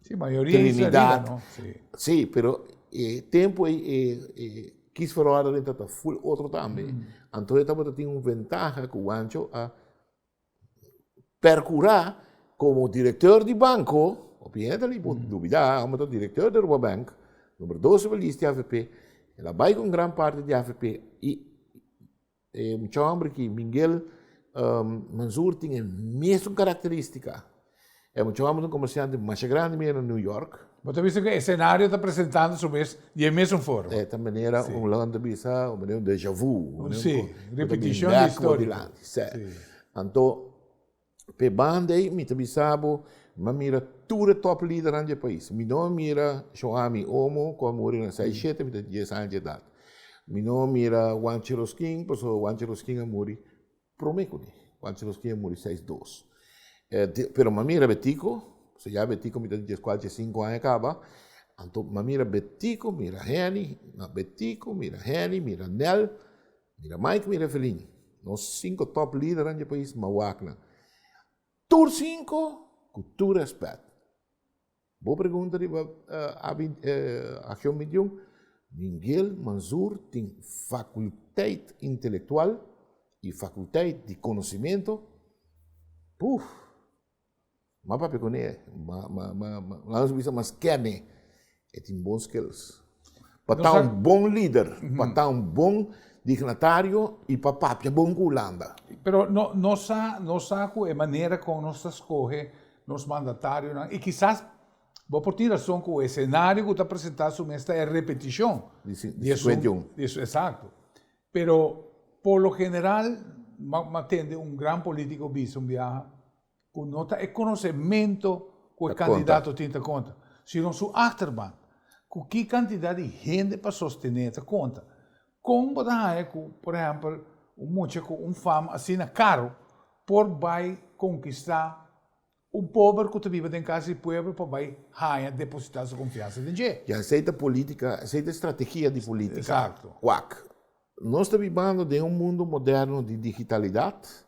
Sí, mayoria Trinidad. No? Sí. Sí, pero e tempu ei e e kiesverordening tabata ful otro tambe. Anto e tabata tin un ventaha ku Wancho a Percura como directeur di banco, hopi hende li por dubida, amo ta directeur di Aruba Bank, number dos riba list di avp, el a bay cu un gran parti di avp y e mucha homber aki, Miguel Manzoor tin e mesun caracteristica. E mucha homber ta un comerciante masha grandi mira na New York. Bo ta bisa cu e escenario ta presentando su mes di e mesun forma. E ta manera un lo ta bisa, un manera un deja vu. Si, ripeticion di historia. Si. Anto, p'e banda ei mi ta bisa bo, mi a mira tur e top lidernan di e pais. Mi no a mira Shoami Omo cu a muri na seis shete, mi ta dies aña di edad. Mi no a mira Juan Cheroskin, pasobra Juan Cheroskin a muri Prome ku mi, Juancho Rosquin a muri seis dos. Pero mi a mira Betico, pasobra ya Betico mi ta di dieskuater, diesinku aña kaba, anto mi a mira Betico, mira Henny, Betico, mira Henny, mira Nel, mira Mike, mira Evelyn. Nos sinku top lidernan di e pais mi a wak nan. Tur sinku ku tur rèspèt. Bo pregunta riba Accion 21, Miguel Manzoor tin faculteit intelectual y faculteit di conocimento, puf, m'a papia cune, m'a, m'a, m'a, laga nos bisa m'a skerne, e tin bon skills. Pa ta un bon lider, pa ta un bon dignatario y pa papia bon cu Hulanda. Pero no, no sa, no sa cu e manera con nos ta scoge nos mandatarionan y kisas bo por tin rason cu e escenario cu ta presenta su mes ta e repeticion di esun, di esun, exacto. Pero por lo general m'a tende un gran politico bisa un biaha cu no ta e conocemento cu e candidato tin ta conta, sino su achterban, cu ki cantidad di hende pa sostene ta conta. Con bo ta haya cu, por ehempel, un mucha cu un fam asina caro por bai konkistá un pober ku ta biba den kas di pueblo pa bai haña depositá su konfiansa den dje. Ya, esei ta polítika, esei ta estrategia di polítika. Exacto. Wak, nos ta bibando den un mundo moderno di digitalidat,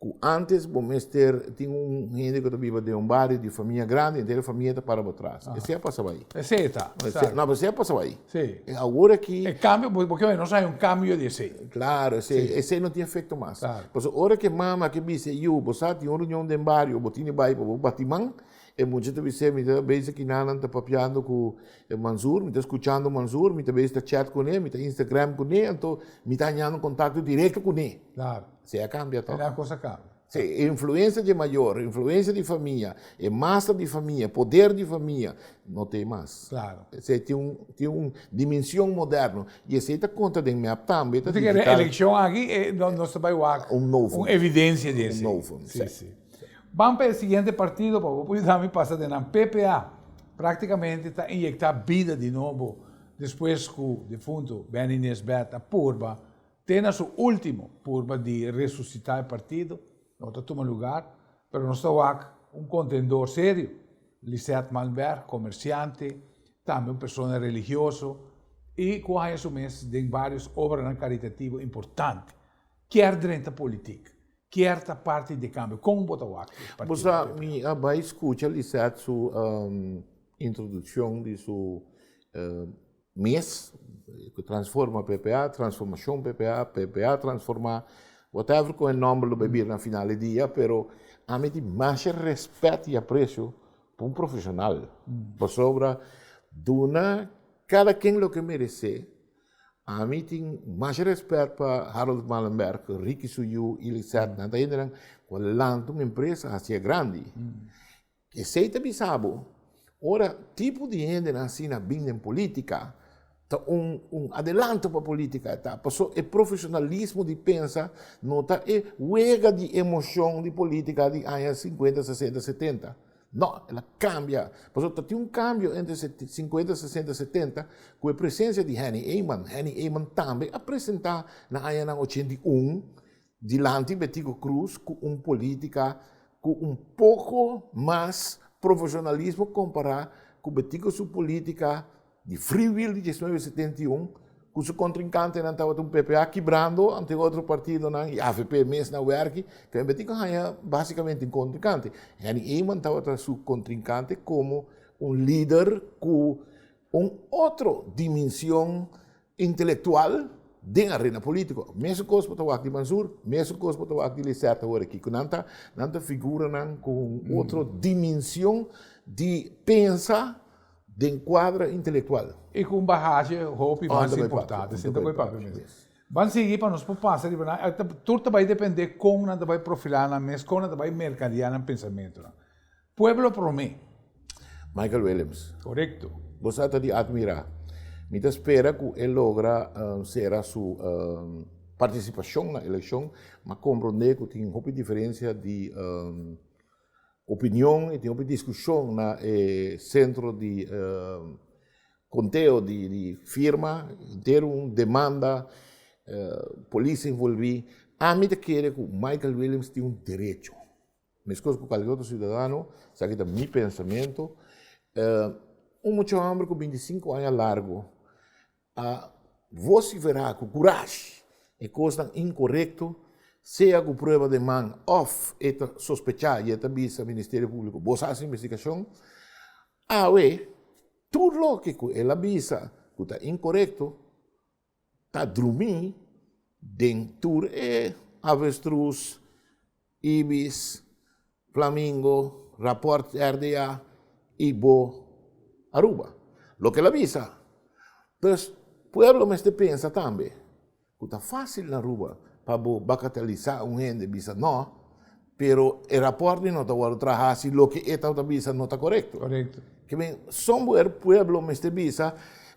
ku antes bo mester tin un hende ku ta biba den un bario di famia grandi, henter e famia ta para bo tras. Esei a pasa bai. Esei ta. No, pero esei a pasa bai. Sí. Awor aki. E cambio, bo ke nos hay un cambio di esei. Claro, esei, sí. Esei no tin efecto mas. Claro. Pasobra ora ke mama ke bisa e yu, bo sa tin un reunion den bario, bo tin di bai pa bo bati man, e mucha ta bis'é, mi ta bezig kinanan ta papiando ku e Mansour, mi ta skuchando Mansour, mi ta bezig ta chat kuné, mi ta Instagram kuné, anto mi ta hañando kontakto direkto kuné. Claro. Esei a kambia tòg. E kos a kambia. Sí, e influensia di e mayor, e influensia di famia, e masa di famia, e poder di famia, no ta ei mas. Claro. Esei tin un, tin un dimension moderno. I esei ta konta den mep tambe, ta Bo ta kere digital. elekshon aki e no nos ta bai wak Un novo. un evidensia di Un esei. novo, Sí, sí. sí. Ban pa e siguiente partido pa bo por yuda mi pasa den nan. PPA praktikamente ta inyekta bida di nobo despues ku defunto Benny Nisbet a purba Te na su ultimo purba di resusita e partido no ta tuma lugar, pero nos ta wak un contendor serio, Lisette Malmberg, comerciante, tambe un persona religioso. i ku a haña su mes den vários obranan karitativo importante, kier drenta politik, kier ta parti di e kambio. Kon bo ta wak e partido Bo sa, PPA? mi a bai skucha Lisette su introdukshon di su mes, ku transforma PPA, transformashon PPA, PPA transformá, whatever ku e nòmber lo bai bira na final di dia, pero ami tin masha rèspèt i apresio pa un profeshonal, pasobra duna kada ken loke meresé. Ami tin masha rèspèt pa Harold Malenberg, Ricky su yu i Lisette, nan ta hendenan ku a lanta un empresa hasié grandi. Esei ta bisa bo, ora tipo di hendenan asina bin den politica, ta un un adelanto pa politica e ta, paso e profesionalismo di pensa no ta e wega di emocion di politica di aña cincuenta, sesenta, setenta. No, el a cambia. Paso ta tin un cambio entre cincuenta, sesenta, setenta cu e presencia di Henny Eman. Henny Eman tambe a presenta na añanan 81 Dilanti Betico Croes cu un politica cu un poco mas profesionalismo compara cu Betico su politica di free will di 1971 cu su contrincantenan tabata un PPA kibrando ante otro partidonan y avp mes na werki, pero Betico haya basicamente un contrincante. Henny Eman tabata su contrincante como un lider cu un otro dimension Intelectual den arena politico. Mesun cos bo ta wak di Mansur, mesun cos bo ta wak di Lisette awor aki, cu nan ta nan ta figuranan cu un otro dimension di pensa den cuadra intelectual. Y cu un bagahe hopi mas importante. Sinta cu e papia mes. Ban sigui pa nos por pasa riba nan. Tur ta bay depende con nan ta bay profila nan mes, con nan ta bay mercadea nan pensamentonan. Pueblo promé. Michael Williams. Korekto. Bo sa ta di atmirá. Mi ta spera ku e logra sera su partisipashon na elekshon, m'a komprondé ku tin hopi diferensia di opinion i tin hopi diskushon na e sentro di konteo di firma, henter un demanda, polis envolví. Ami ta kere ku Michael Williams tin un derecho. Meskos ku kualke otro siudadano, esaki ta mi pensamentu, un mucha hòmber ku bintisinku aña largu a vosiferá ku kurashi e kosnan inkorekto, sea ku prueba den man òf e ta sospechá i e ta bisa Ministerio Públiko, bo sa hasi investigashon. Awe, tur loke ku el a bisa ku ta inkorekto, Ta drumí den tur e avestruz, ibis, flamingo, raport RDA y bo Aruba. Loke el a bisa. Dus pueblo mester pensa tambe cu ta facil na Aruba pa bo bacatelisa un hende bisa no, pero e raport di no ta wordo traha si loke e tabata bisa no ta corecto. Corecto. Ke men somboer pueblo mester bisa,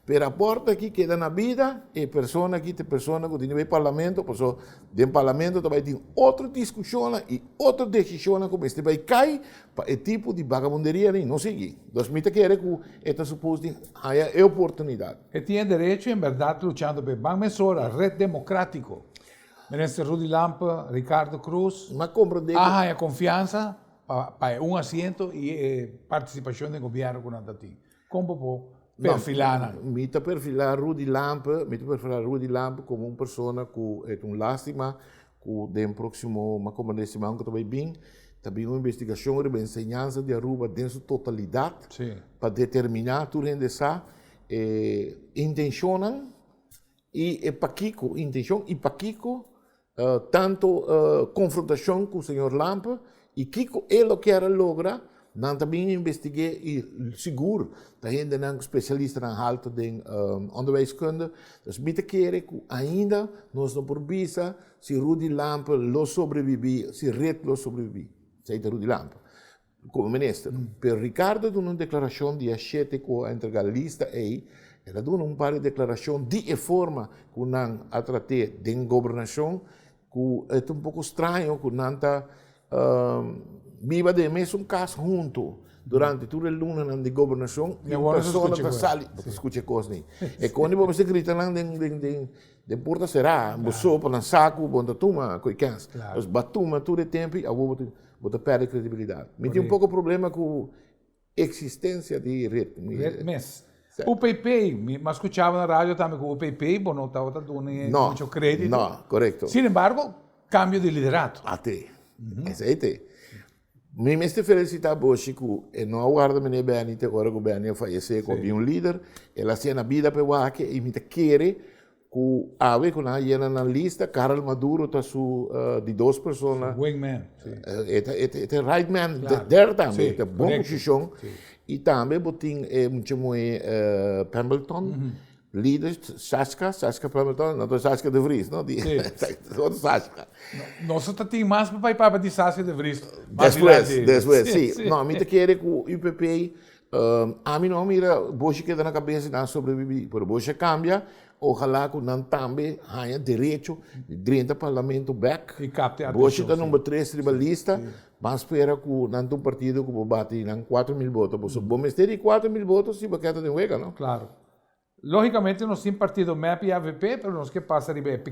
pe raport aki keda na bida, e persona aki ta e persona ku tin di bai parlamento, paso den parlamento ta bai tin otro diskushonnan i otro desishonnan ku mester bai kai pa e tipo di bagabunderia ni no sigui. Dus mi ta kere ku e ta supos di haya e oportunidat. E tin e derecho en berdad luchando p'e ban mesora Red Democratico. Minister Rudy Lampe, Ricardo Croes M'a comprende a haña confiansa pa e un asiento y e participacion den gobierno cu nan ta tin. Con bo por perfila nan? Mi ta perfila Rudy Lampe, mi ta perfila Rudy Lampe como un persona cu e ta un lastima cu den proximo, m'a comprende siman cu ta bay bin, ta bin un investigacion riba enseñansa di Aruba den su totalidad pa determina tur hende sa e intencionnan I e pakiko intencion i pakiko tanto confrontacion cu señor Lampe i kiko e lo kier a logra, nan ta bin investige i sigur ta hendenan specialistanan halto den onderwijskunde. Dus mi ta kere cu ainda nos no por bisa si Rudy Lampe lo sobrevivi, si red lo sobrevivi. Esey ta Rudy Lampe. Como minister. Pero Ricardo a duna un declaracion dia shete cu a entrega lista ey, el a duna un par di declaracion di e forma cu nan a trate den gobernacion, cu e ta un poco straño cu nan ta biba den e mesun cas hunto durante tur e lunanan di gobernacion y un persona ta sali, bo ta scucha e cos ni. E con di bo mester grita nan den Den porta será, bo so pa nan sa ku bo no ta tuma ku e kèns. Pues bo a tuma tur e tempu i awor bo ta pèrdè kredibilidat. Mi tin un poko problema ku eksistensia di ret. Ret mes. UPP, mi a scuchaba na radio tambe cu UPP bo no tabata duna mucho credito. No, corecto. Sin embargo, cambio di liderato. Ate, esey te. Mi mester felicita Boshi cu e no a warda meneer Benny te ora cu Benny a fayece cu a bin un lider. El a hacia na bida pa e wak y mi ta kere cu awe cu nan a yena nan lista, Karel Maduro ta su di dos persona. Su wingman, si. E ta e ta e right man der tambe, e ta bon posicion. Y tambe bo tin e mucha muhe Pembleton, lider Saskia, Saskia Pembleton, no ta Saskia de Vries, no, di otro Saskia. Nos ta tin mas pa bai papia di Saskia de Vries mas Despues, despues, si. No, mi ta kere cu UPP Ami no a mira boshi keda na kabes i nan a sobreviví, pero boshi a kambia, ojalá ku nan tambe haña derecho di drenta parlamento bèk. I kapte atenshon, Boshi ta number tres riba lista, ban spera ku nan ta un partido ku por bati nan 4000 boto, pasobra bo mester di 4000 boto si bo keda den wega, no? Klaro. Lógicamente nos tin partido mep y avp, pero nos ke pasa riba e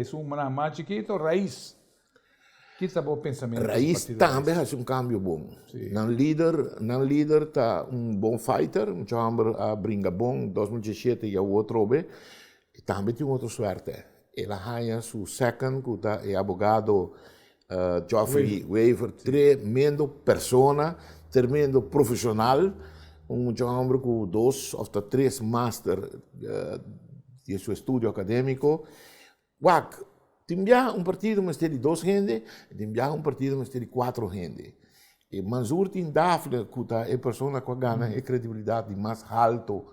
esunnan mas chikito, Raiz. Ki ta bo pensamiento di Raiz partido tambe Raiz? haci un cambio bon. Nan lider, nan lider ta un bon fighter, mucha homber a bringa bon 2017 y awor trobe. E tambe tin un otro suerte. El a haya su second cu ta e abogado Geoffrey Wever, tremendo persona, tremendo profesional, un mucha homber cu dos of ta tres master di su estudio academico. Wak, tin biaha un partido mester di dos hende, tin biaha un partido mester di cuatro hende. E Mansour tin Daphne cu ta e persona cu a gana e credibilidad di mas halto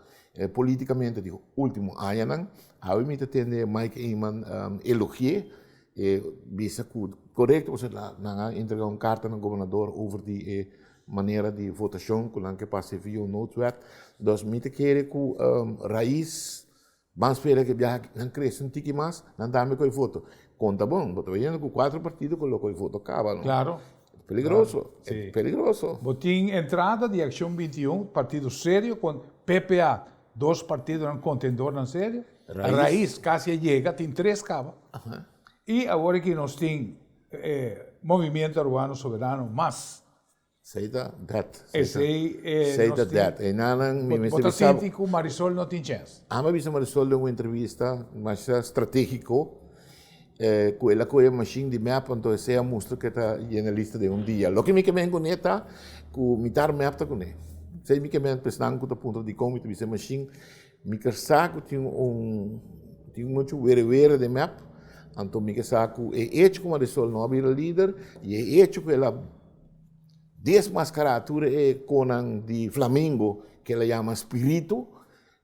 politicamente di ultimo añanan. Awe mi ta tende Mike Eman elogie E bisa cu corecto pasobra nan a entrega un carta na gobernador over di e manera di votacion cu nan ke pasa e via un noodwet. Dus mi ta kere cu Raiz ban spera ke biaha aki nan crece un tiki mas, nan tambe coge voto. Conta bon, bo ta bayendo cu cuatro partido cu lo coge voto caba no. Claro. Peligroso, e peligroso. Bo tin entrada di Accion 21, partido serio con PPA, dos partidonan contendornan serio. Raiz. Raiz casi a yega, tin tres caba. Y awor aki nos tin Movimiento Arubano Soberano mas. Esey ta det. Esey Esey nos ta tin. det. Eynanan mi Bo mester ta bisa. sinti cu Marisol no tin chens? Ami a bisa Marisol den un entrevista masha strategico cu el a coge machine di mep anto esey a mustra cu e ta yena lista den un dia. Loke mi ke men cune ta cu mitar mep ta cune. Esey mi ke men pa esnan cu ta puntra dicon mi ta bisa e machine. Mi ke sa ku tin un tin muchu were were den mep, anto mi ke sa ku e hecho ku Marisol no a bira lider i e hecho ku el a desmaskará tur e konan di Flamingo ku el a yama spiritu,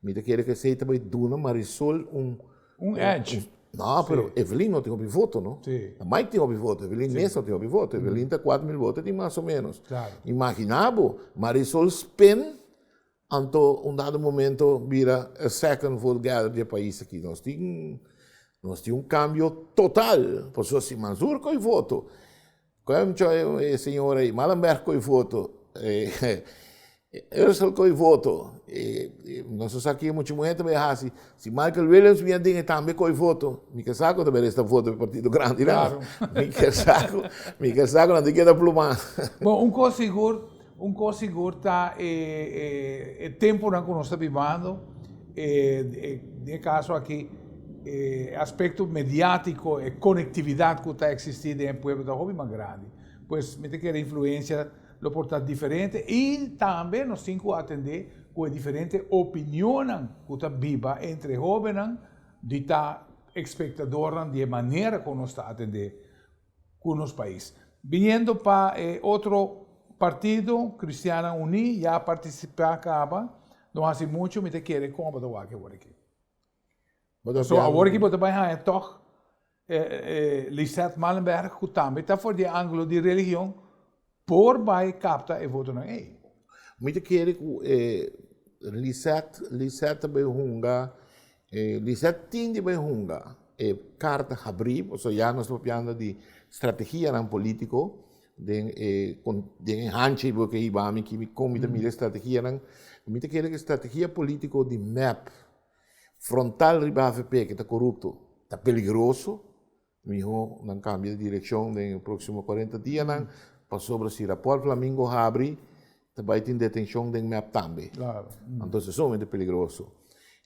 mi ta kere ku esei ta bai duna Marisol un Un edge. No, pero Evelyn no tin hopi voto, no? Mike tin hopi voto, Evelyn mes no tin hopi voto. Evelyn ta 4000 voto, e tin mas o menos. Imagina bo, Marisol spin Anto un dado momento bira e second vote getter di e pais aki. Nos tin nos tin un cambio total, pasobra si Mansour coy voto, Kemcho e señor ey, Malenberg coy voto, Ursel coy voto, nos a sa ki mucha muher ta bay haci, si Michael Williams bini aden e tambe coy voto, mi ke sa cu ta bay resta voto pa e partido grandi nan, mi ke sa cu mi ke sa cu nan tin keda pluma. Bon, un cos sigur, Un kos sigur ta e temponan ku nos ta bibando, den e kaso aki e aspekto mediátiko, e konektividat ku ta eksistí den e pueblo ta hopi mas grandi. Pues mi ta kere influensia lo por ta diferente i tambe nos tin ku atendé ku e diferente opinionnan ku ta biba entre hóbennan di ta ekspektadornan di e manera ku nos ta atendé ku nos pais. Biniendo pa e otro partido, Cristiannan Uní, ya a partisipá kaba, no hasi muchu, mi ta kere kon bo ta wak awor aki. So awor aki bo ta bai haña tòg Lisette Malenberg ku tambe ta for di e ángulo di religion por bai kapta e votonan ei. Mi ta kere ku e Lisette, Lisette ta bai hunga, Lisette tin di bai hunga e karta habrí, pasobra ya nos ta papiando di strategianan polítiko den e den e hanchi bo ke hiba mi ki kon mi ta mira e strategianan. Mi ta kere ku e strategia polítiko di mep frontal riba avp ke ta korupto ta peligroso. Miho nan cambia di direccion den e proximo 40 dianan, pasobra si Rapport Flamingo habri, Ta bai tin detenshon den mep tambe. Anto esei sumamente peligroso.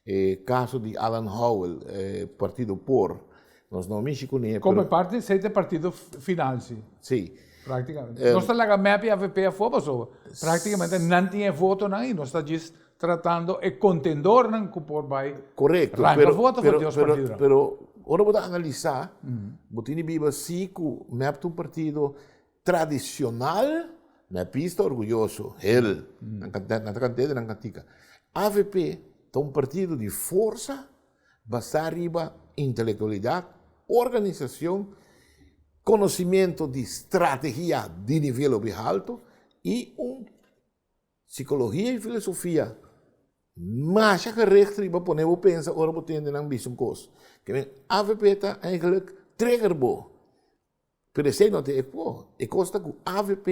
E kaso di Alan Howell, e partido por, nos no mishi kuné. Komo e parti, esei ta e partido final si. Si. Praktikamente. Nos ta laga mep i avp afó pasobra praktikamente nan tin e votonan i nos ta djis tratando e kontendornan ku por bai ranka voto for di os partidonan. Pero ora bo ta analisá, bo tin di biba si ku mep ta un partido Tradicional, mepista orguyoso, hel, nan ta cant'e den nan cantica. Avp ta un partido di forsa basá riba intelectualidad, organisacion, conocimiento di strategia di nivel hopi halto y un Psicologia y filosofia masha gericht riba pone bo pensa ora bo tende nan bisa un cos. Ke men avp ta eigenlijk trigger bo. Pero esey no ta e cos. E cos ta cu avp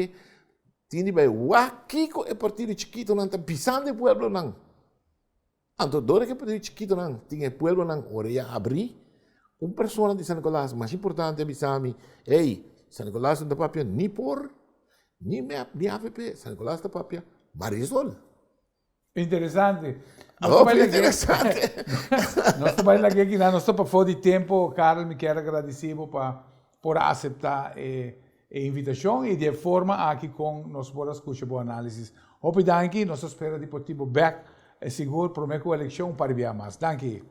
tin di bay wak kico e partido chikitonan ta bisando e pueblonan. Anto dor e partido chikitonan tin e pueblonan orea abri, un persona di San Nicolas mas importante a bisa mi, ey, San Nicolas no ta papia ni por, ni mep, ni avp, San Nicolas ta papia Marisol. Interesante. Hopi interesante. Nos ta bai lag'e kinan, nos ta pafó di tempo, Karel, mi kier a gradisí bo pa por a aseptá e e invitashon i di e forma aki kon nos por a skucha bo análisis. Hopi danki, nos ta spera di por tin bo bèk sigur promé ku elekshon un par di bia mas. Danki.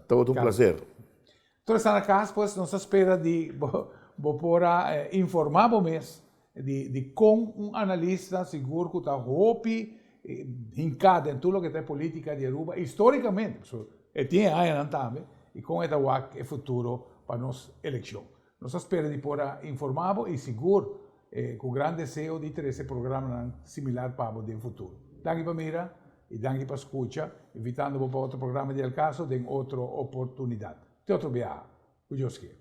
Tabata un plaser. Tur esnan na kas pues nos ta spera di bo por a informá bo mes di di kon un analista sigur ku ta hopi hinká den tur loke ta e polítika di Aruba histórikamente, pasobra e tin e añanan tambe, i kon e ta wak e futuro pa nos elekshon. Nos ta spera di por a informá bo i sigur ku gran deseo di trese programanan similar pa bo den futuro. Danki pa mira i danki pa skucha, invitando bo pa otro programa di Al Caso den otro oportunidat. Te otro biaha. Ku Dios kier.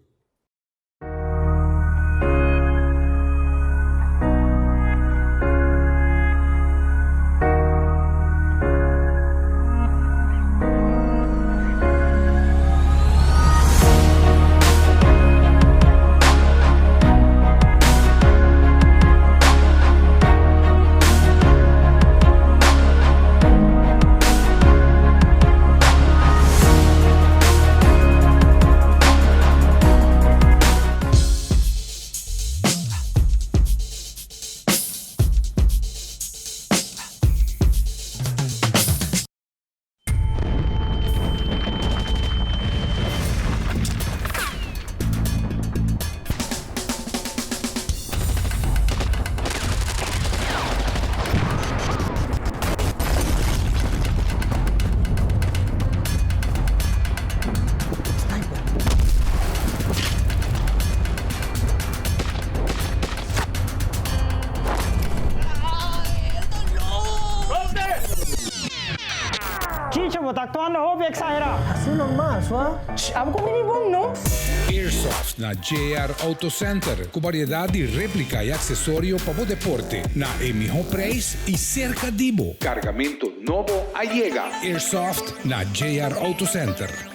Chicho, bo ta actuando hopi exagerá. Así normal, sua. Shh, abo cu bini bon, no? Airsoft na JR Auto Center cu variedad di replica y accesorio pa bo deporte na e miho prijs y cerca di bo. Cargamento nobo a yega! Airsoft na JR Auto Center.